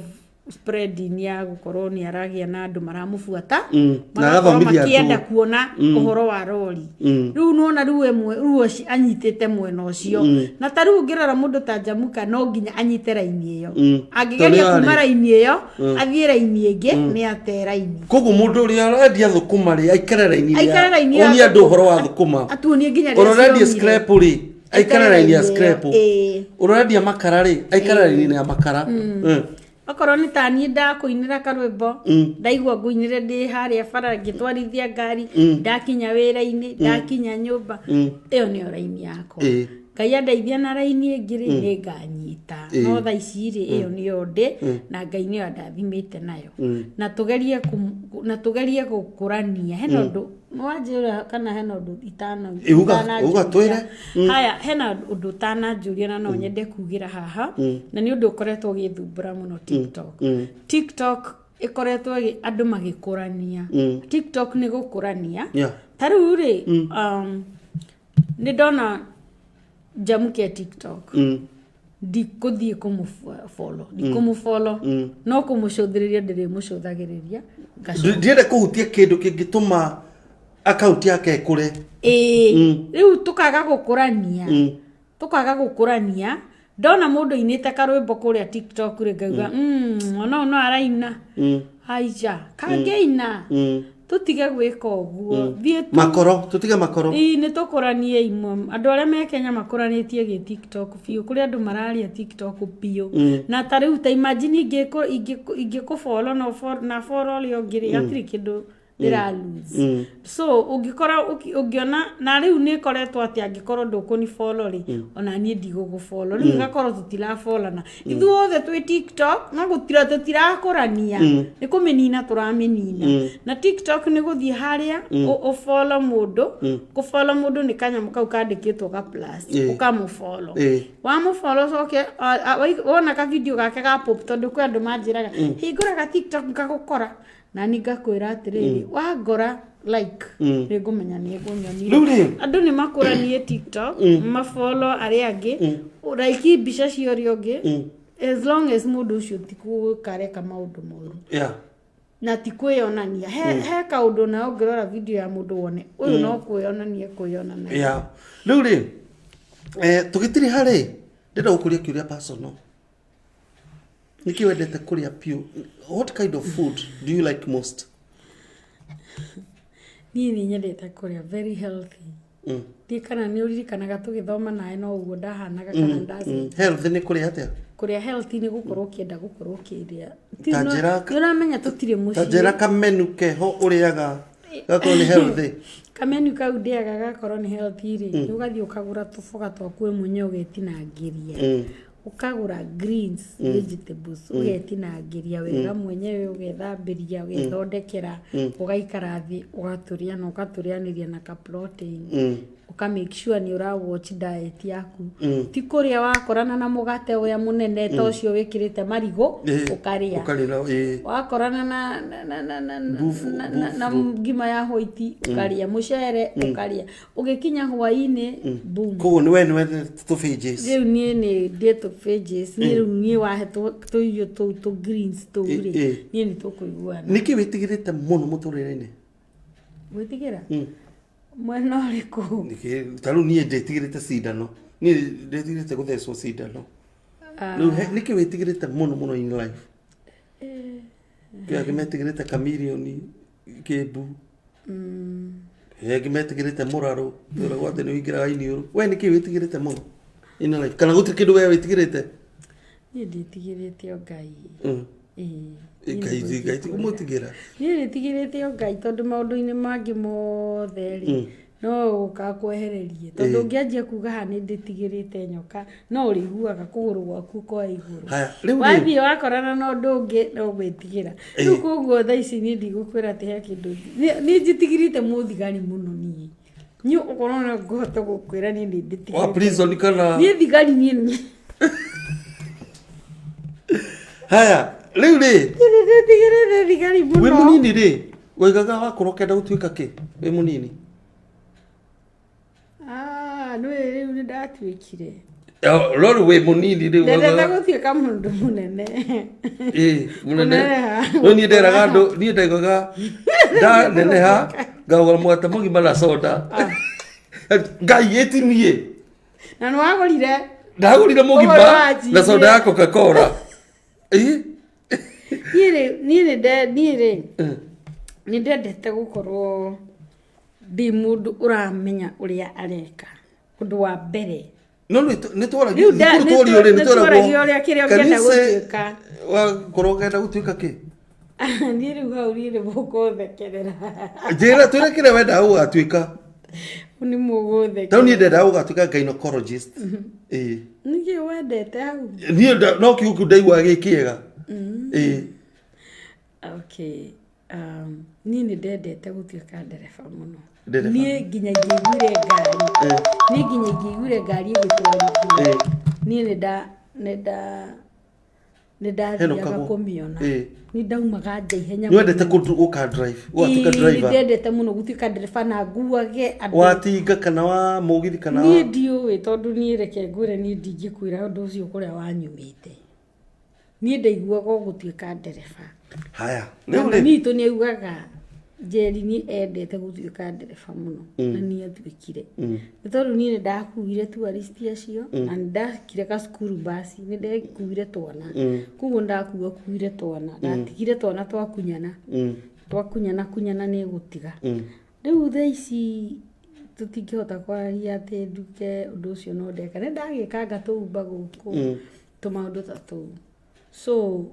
spreading ya gũkorwo nĩ aragĩa na andũ maramũbuata, Na magakorwo agathomithia makĩenda andũ. kuona ũhoro wa rori. Rĩu nĩwona rĩu ĩmwe rĩu anyitĩte mwena ũcio, na ta rĩu ũngĩrora mũndũ ta Njamuka no nginya anyite raini ĩyo. Angĩgeria Tondũ kuma nĩyo raini ĩyo athiĩ raini ĩngĩ, nĩ ate raini. Koguo mũndũ ũrĩa arendia thũkũma rĩ, aikare raini. Aikare raini ya Onie andũ thũkũma. ũhoro wa thũkũma. Atuonie nginya Ũrĩa rĩrĩa ũrendia ciomire. scrap rĩ, aikare raini ya raini ĩyo. scrap. Ũrĩa ũrendia makara rĩ, aikare raini ya makara. Okorwo nĩ ta niĩ ndakũinĩra karwĩmbo, ndaigua ngũinĩre ndĩ harĩa bara ngĩtwarithia ngari, ndakinya wĩra-inĩ, ndakinya nyũmba, ĩyo nĩyo raini yakwa. Ngai andeithia na raini ĩngĩ rĩ, nĩ nganyita. No thaa ici rĩ, ĩyo nĩyo ndĩ na Ngai nĩyo andathimĩte nayo. Na tũgerie gũkũrania. Hena ũndũ wanjĩra kana hena ũndũ itana Uga, itananjũria? twĩre. Haya, hena ũndũ ũtananjũria na no nyende kugĩra haha, na nĩ ũndũ ũkoretwo ũgĩthumbũra mũno TikTok. TikTok ĩkoretwo andũ magĩkũrania. TikTok nĩ gũkũrania. Ta rĩu rĩ, nĩ ndona Njamuke TikTok, ndikũthiĩ kũmũfollow, ndikũmũfollow, no kũmũcũthĩrĩria ndĩrĩmũcũthagĩrĩria, ngacoka. Ndienda kũhutia kĩndũ kĩngĩtũma akaunti yake ĩkũre. Ĩĩ, rĩu tũkaga gũkũrania, tũkaga gũkũrania. Ndona mũndũ ainĩte karwĩmbo kũrĩa TikTok rĩ, ngauga, ona ũyũ no araina." Aica kangĩina. Tũtige gwĩka ũguo, thiĩ tu. Makoro, tũtige makoro. Ĩĩ, nĩ tũkũranie imwe. Andũ arĩa me Kenya makũranĩtie gĩ TikTok biũ, kũrĩ andũ mararia TikTok biũ. Na ta rĩu ta imagine ingĩkũfollow na follow ũrĩa ũngĩ rĩ, hatirĩ kĩndũ ndĩra lose. So ũngĩkora ũngĩona na rĩu nĩ ĩkoretwo atĩ angĩkorwo ndũkũni follow rĩ, ona niĩ ndigũgũfollow. Rĩu ĩgakorwo tũtirafolana ithuothe twĩ TikTok, no gũtira tũtirakũrania, nĩ kũmĩnina tũramĩnina. Na TikTok nĩ gũthiĩ harĩa ũfollow mũndũ. Kũfollow mũndũ nĩ kanyamũ kau kandĩkĩtwo ga plus. Ũkamũfollow. Wamũfollow, coke wona ka video gake ga pop, tondũ kwĩ andũ manjĩraga, "Hingũraga TikTok ngagũkora," na ni ngakwĩra atĩrĩrĩ, wangora like nĩ ngũmenya nĩ ngũnyonire. Rĩu rĩ. Andũ nĩ makũranie TikTok, mafollow arĩa angĩ, like mbica cia ũrĩa ũngĩ, as long as mũndũ ũcio ti gũkareka maũndũ moru na ti kwĩyonania. He kaũndũ nawe ũngĩrora video ya mũndũ wone ũyũ no kwĩyonania kwĩyonania. Yeah. Rĩu rĩ, tũgĩtirĩ harĩ ndĩrenda gũkũria kĩũria personal. Nĩkĩ wendete kũrĩa piũ? What kind of food do you like most? Niĩ nĩ nyendete kũrĩa very healthy. Ndiĩ kana nĩ ũririkanaga tũgĩthoma nawe no ũguo ndahanaga kana ndaci. Health nĩ kũrĩa atĩa? Kũrĩa healthy nĩ gũkorwo ũkĩenda gũkorwo ũkĩrĩa. Ta njĩra- Nĩ ũramenya tũtirĩ Ta mũciĩ. njĩra kamenu keho ũrĩaga gakorwo nĩ healthy. Kamenu kau ndĩaga gakorwo nĩ healthy rĩ, nĩ ũgathiĩ ũkagũra tũboga twaku we mwenyewe ũgetinangĩria, ũkagũra greens, vegetables, ũgetinangĩria wega mwenyewe, ũgethambĩria, ũgethondekera, ũgaikara thĩ ũgatũrĩa na ũgatũrĩanĩria na ka protein. Ũka make sure nĩ ũra watch diet yaku, ti kũrĩa wakorana na mũgate ũrĩa mũnene ta ũcio wĩkĩrĩte marigũ ũkarĩa. Ũkarĩa, ĩĩ. Wakorana na ngima ya white ũkarĩa, mũcere ũkarĩa, ũgĩkinya hwaĩ-inĩ, boom. Koguo nĩ we nĩ wendete tũbĩnjĩ. Rĩu niĩ nĩ ndĩ tũ veggies. Niĩ rĩu niĩ wahe tũirio tũu tũ greens tũu rĩ, niĩ nĩ tũkũiguana. Nĩkĩ wĩtigĩrĩte mũno mũtũrĩre-inĩ? Gwĩtigĩra mwena ũrĩkũ? Nĩkĩ ta rĩu niĩ ndĩtigĩrĩte cindano, niĩ ndĩtigĩrĩte gũthecwo cindano. Rĩu nĩkĩ wĩtigĩrĩte mũno mũno in life? Kwĩ angĩ metigĩrĩte chameleon kĩmbu, kwĩ angĩ metigĩrĩte mũrarũ, ũragwo atĩ nĩ ũingĩraga iniũrũ. We nĩkĩ wĩtigĩrĩte mũno in life, kana gũtirĩ kĩndũ we wĩtigĩrĩte? Niĩ ndĩtigĩrĩte o Ngai. Ĩĩ. Ngai ti kũmũtigĩra. Niĩ ndĩtigĩrĩte o Ngai, tondũ maũndũ-inĩ mangĩ mothe rĩ, No ũka kwehererie tondũ ũngĩanjia kuga haha nĩ ndĩtigĩrĩte nyoka, no ũrĩiguaga kũgũrũ gwaku kwa igũrũ. Haya, rĩu rĩ Wathiĩ wakorana na ũndũ ũngĩ no gwĩtigĩra. Rĩu koguo thaa ici niĩ ndigũkwĩra atĩ he kĩndũ niĩ njitigĩrĩte mũthigari mũno niĩ. Niĩ ũkorwo no ngũhota gũkwĩra niĩ nĩ wa ndĩtigĩrĩte. prison kana Niĩ thigari niĩ haya rĩu rĩ niĩ nĩ ndĩtigĩrĩte thigari wĩ mũno. mũnini rĩ waigaga wakorwo ũkenda gũtuĩka kĩ wĩ mũnini? Ah, nĩ rĩu nĩ ndatuĩkire. No rĩu wĩ mũnini rĩu Ndendete waigaga- gũtuĩka mũndũ mũnene. Ĩĩ, mũnene. Kũneneha. No niĩ nderaga andũ, niĩ ndaigaga ndaneneha ngagũra mũgate mũgima na soda. Ngai ĩti niĩ Na nĩ wagũrire? Ndagũrire mũgima Ũhoro wa njiri. na soda ya Coca-Cola. Ĩĩ. Niĩ rĩ, niĩ nĩ niĩ rĩ, nĩ ndendete gũkorwo ndĩ mũndũ ũramenya ũrĩa areka. Ũndũ wa mbere. No nĩ twaragio Rĩu thukuru tworio rĩ, nĩ nĩ twaragio tweragwo ũrĩa kĩrĩa can ũngĩenda you say gũtuĩka. Wakorwo ũkenda gũtuĩka kĩ? Niĩ rĩu hau niĩ nĩ mũkũthekerera. Njĩra twĩre kĩrĩa wendaga gũgatuĩka. Nĩ mũgũthekerera. Tarĩu niĩ ndendaga gũgatuĩka gynecologist. Ĩĩ. Nĩkĩ wendete hau? Niĩ no kiugo kĩu ndaiguaga gĩ kĩega. Ĩĩ. Okay. Niĩ nĩ ndendete gũtuĩka ndereba mũno. Ndereba. Niĩ nginya ingĩaiguire ngari. Niĩ nginya ingĩaiguire ngari ĩgĩtwarithio. Niĩ nĩ nda nĩ nda nĩ ndathiaga Henũkagwo. kũmĩona. Nĩ ndaumaga nja ihenya Nĩ wendete mũno. gũka drive, ũgatuĩka Ĩĩ, nĩ driver. ndendete mũno gũtuĩka ndereba na nguage andũ. Wa tinga kana wa mũgithi kana Niĩ ndiũĩ tondũ niĩ reke ngwĩre niĩ ndingĩkwĩra ũndũ ũcio kũrĩa wanyumĩte. Niĩ ndaiguaga o gũtuĩka ndereba. Haya, Na rĩu rĩ mami witũ nĩ augaga Njeri nĩ endete gũtuĩka ndereba mũno na nĩ atuĩkire. Nĩ tondũ niĩ nĩ ndakuire tourist acio na nĩ ndakire gacukuru basi, nĩ ndekuire twana. Koguo ndakua kuire twana, ndatigire twana twakunyana. Twakunyana kunyana nĩ gũtiga. Rĩu thaa ici tũtingĩhota kwaria atĩ nduke ũndũ ũcio no ndeka. Nĩ ndagĩkanga tũumba gũkũ tũmaũndũ ta tũu. So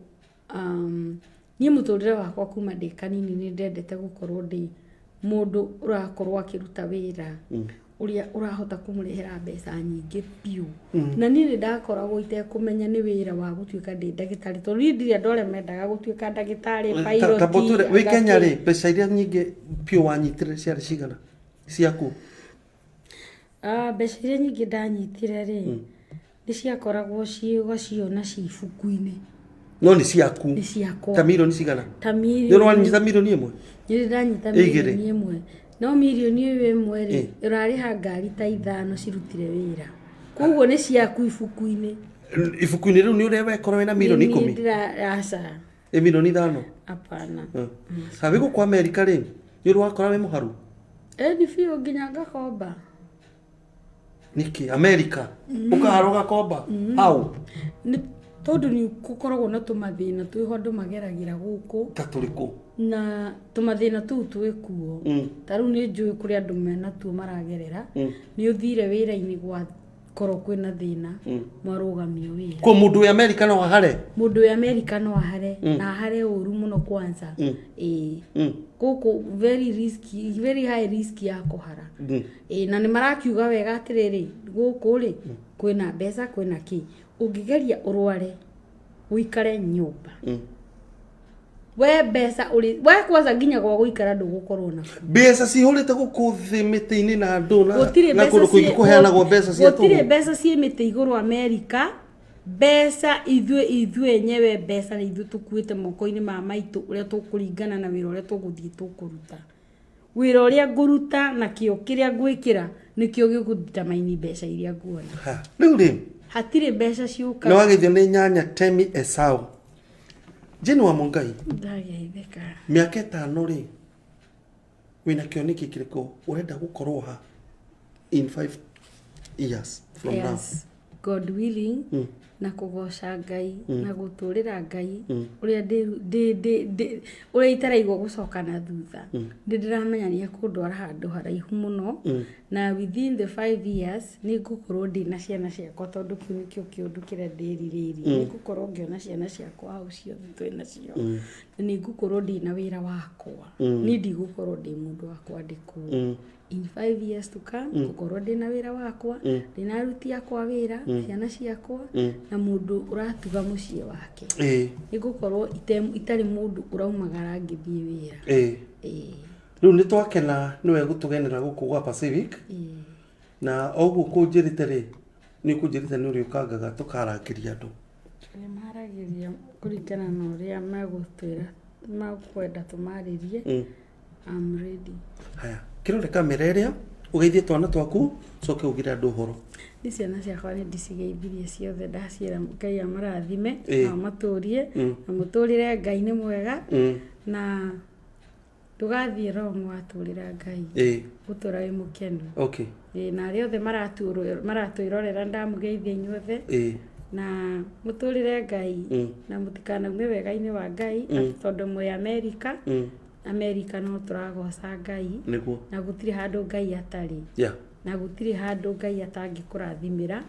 niĩ mũtũrĩre wakwa kuma ndĩ kanini nĩ ndendete gũkorwo ndĩ mũndũ ũrakorwo akĩruta wĩra ũrĩa ũrahota kũmũrehera mbeca nyingĩ biũ. Na niĩ nĩ ndakoragwo itekũmenya nĩ wĩra wa gũtuĩka ndĩ ndagĩtarĩ tondũ niĩ ndirĩ andũ arĩa mendaga gũtuĩka ndagĩtarĩ, pilot, Ta botore wĩ Kenya anga rĩ, mbeca iria nyingĩ biũ wanyitire ciarĩ cigana ciaku? Mbeca iria nyingĩ ndanyitire rĩ, nĩ ciakoragwo ciĩ ũgaciona ci ibuku-inĩ. No nĩ ciaku? Nĩ ciakwa. Ta mirioni cigana? Ta Nĩ mirioni. wanyita mirioni ĩmwe? Nĩ ndanyita Igĩrĩ. mirioni ĩmwe. No mirioni ĩyo ĩmwe rĩ, ũrarĩha ngari ta ithano cirutire wĩra. Koguo nĩ ciaku ibuku-inĩ. Ibuku-inĩ rĩu nĩ ũrĩa wekora wĩna mirioni 10? Aca. Ĩ mirioni 5? Hapana. Ha wĩ gũkũ Amerika rĩ, nĩ ũrĩ wakora wĩ mũharu? Ĩni biũ nginya ngakomba. Nĩkĩ? Amerika? Ũkahara ũgakomba? How? Nĩ tondũ nĩ gũkoragwo na tũmathĩna twĩho andũ mageragĩra gũkũ. Ta tũrĩkũ? Na tũmathĩna tũu twĩkuo. Ta rĩu nĩ njũĩ kũrĩ andũ menatuo maragerera. Nĩ ũthire wĩra-inĩ gwakorwo kwĩna thĩna, mwarũgamio wĩra. Kwa mũndũ wĩ Amerika no ahare? Mũndũ wĩ Amerika no ahare, na ahare ũru mũno kwanza. Ĩĩ. Gũkũ very risky, very high risk ya kũhara. Ĩĩ, na nĩ marakiuga wega atĩrĩrĩ, gũkũ rĩ, kwĩna mbeca, kwĩna kĩ. Ũngĩgeria ũrware, ũikare nyũmba. We mbeca ũrĩ, we kwanza nginya gwa gũikara ndũgũkorwo nakuo. Mbeca cihũrĩte gũkũ thĩ mĩtĩ-inĩ na andũ na Gũtirĩ na mbeca kũndũ kũingĩ kũheanagwo mbeca cia gũtirĩ tũhũ. mbeca ciĩ mĩtĩ igũrũ Amerika. Mbeca ithuĩ enyewe mbeca nĩ ithuĩ tũkuĩte moko-inĩ ma maitũ ũrĩa tũkũringana na wĩra ũrĩa tũgũthiĩ tũkũruta. Wĩra ũrĩa ngũruta na kĩo kĩrĩa ngwĩkĩra nĩkĩo gĩgũdetermine mbeca iria nguona. Ha, rĩu rĩ, Hatirĩ mbeca ciũkaga. nĩ wageithio nĩ nyanya Temi Esau. Jane wa Mũngai. Ndageithĩka. Mĩaka 5 rĩ, wĩna kĩoneki kĩrĩkũ ũrenda gũkorwo ha in 5 years from now? Yes. God willing, na kũgoca Ngai, na gũtũrĩra Ngai, ũrĩa ũrĩa itaraigua gũcoka na thutha. Nĩ ndĩramenya nĩ ekũndwara handũ haraihu mũno, Na within the 5 years nĩ ngũkorwo ndĩna ciana ciakwa, tondũ kĩu nĩkĩo kĩũndũ kĩrĩa ndĩrirĩirie. Nĩ ngũkorwo ngĩona ciana ciakwa hau ciothe twĩ nacio, na nĩ ngũkorwo ndĩna wĩra wakwa. Niĩ ndigũkorwo ndĩ mũndũ wa kwandĩkwo. In 5 years to come, ngũkorwo ndĩna wĩra wakwa, ndĩna aruti akwa wĩra, ciana ciakwa, na mũndũ ũratuga mũciĩ wake. Nĩ ngũkorwo itarĩ mũndũ ũraumagara ngĩthiĩ wĩra. Ĩĩ. Rĩu nĩ twakena nĩwe gũtũgenera gũkũ gwa Pacific. Na oguo kũnjĩrĩte rĩ, nĩ ũkũnjĩrĩte nĩ ũrĩũkangaga tũkarangĩria andũ. Arĩa maragĩria kũringana na ũrĩa megũtwĩra, mekwenda tũmarĩrie. I'm ready. Haya, kĩrore kamera ĩrĩa, ũgeithie twana twaku, coke ũgire andũ ũhoro. Nĩ ciana ciakwa nĩ ndicigeithirie ciothe, ndaciĩra Ngai amarathime na amatũrie na mũtũrĩre. Ngai nĩ mwega na ndũgathiĩ wrong watũrĩra Ngai, gũtũra wĩ mũkenu. Ĩĩ, na arĩa othe maratwĩrorera, ndamũgeithia inyuothe na mũtũrĩre Ngai na mũtikanaume wega-inĩ wa Ngai, atĩ tondũ mwĩ Amerika. Amerika no tũragoca Ngai na gũtirĩ handũ Ngai atarĩ na gũtirĩ handũ Ngai atangĩkũrathimĩra.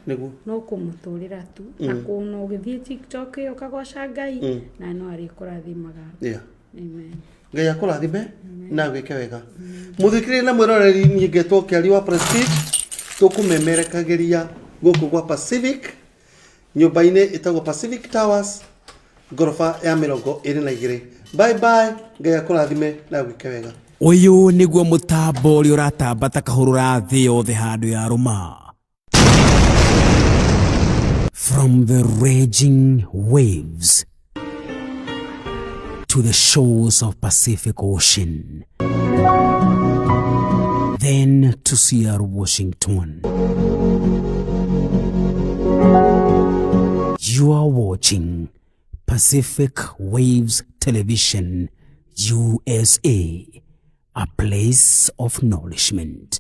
No kũmũtũrĩra tu na kũna ũgĩthiĩ TikTok ĩyo ũkagoca Ngai na no arĩkũrathimaga. Amen. Ngai akũrathime na gwĩke wega. Mũthikĩrĩria na mwĩroreri, niĩ ngetwo Kĩari wa Prestige, tũkũmemerekagĩria gũkũ gwa Pacific, nyũmba-inĩ ĩtagwo Pacific Towers, ngoroba ya 22. Bye bye, Ngai akũrathime na gwĩke wega. Ũyũ nĩguo mũtambo ũrĩa ũratamba ta kahũrũra thĩ yothe handũ ya rũma. From the raging waves to the shores of Pacific Ocean, then to Seattle, Washington. You are watching Pacific Waves Television, USA, a place of nourishment.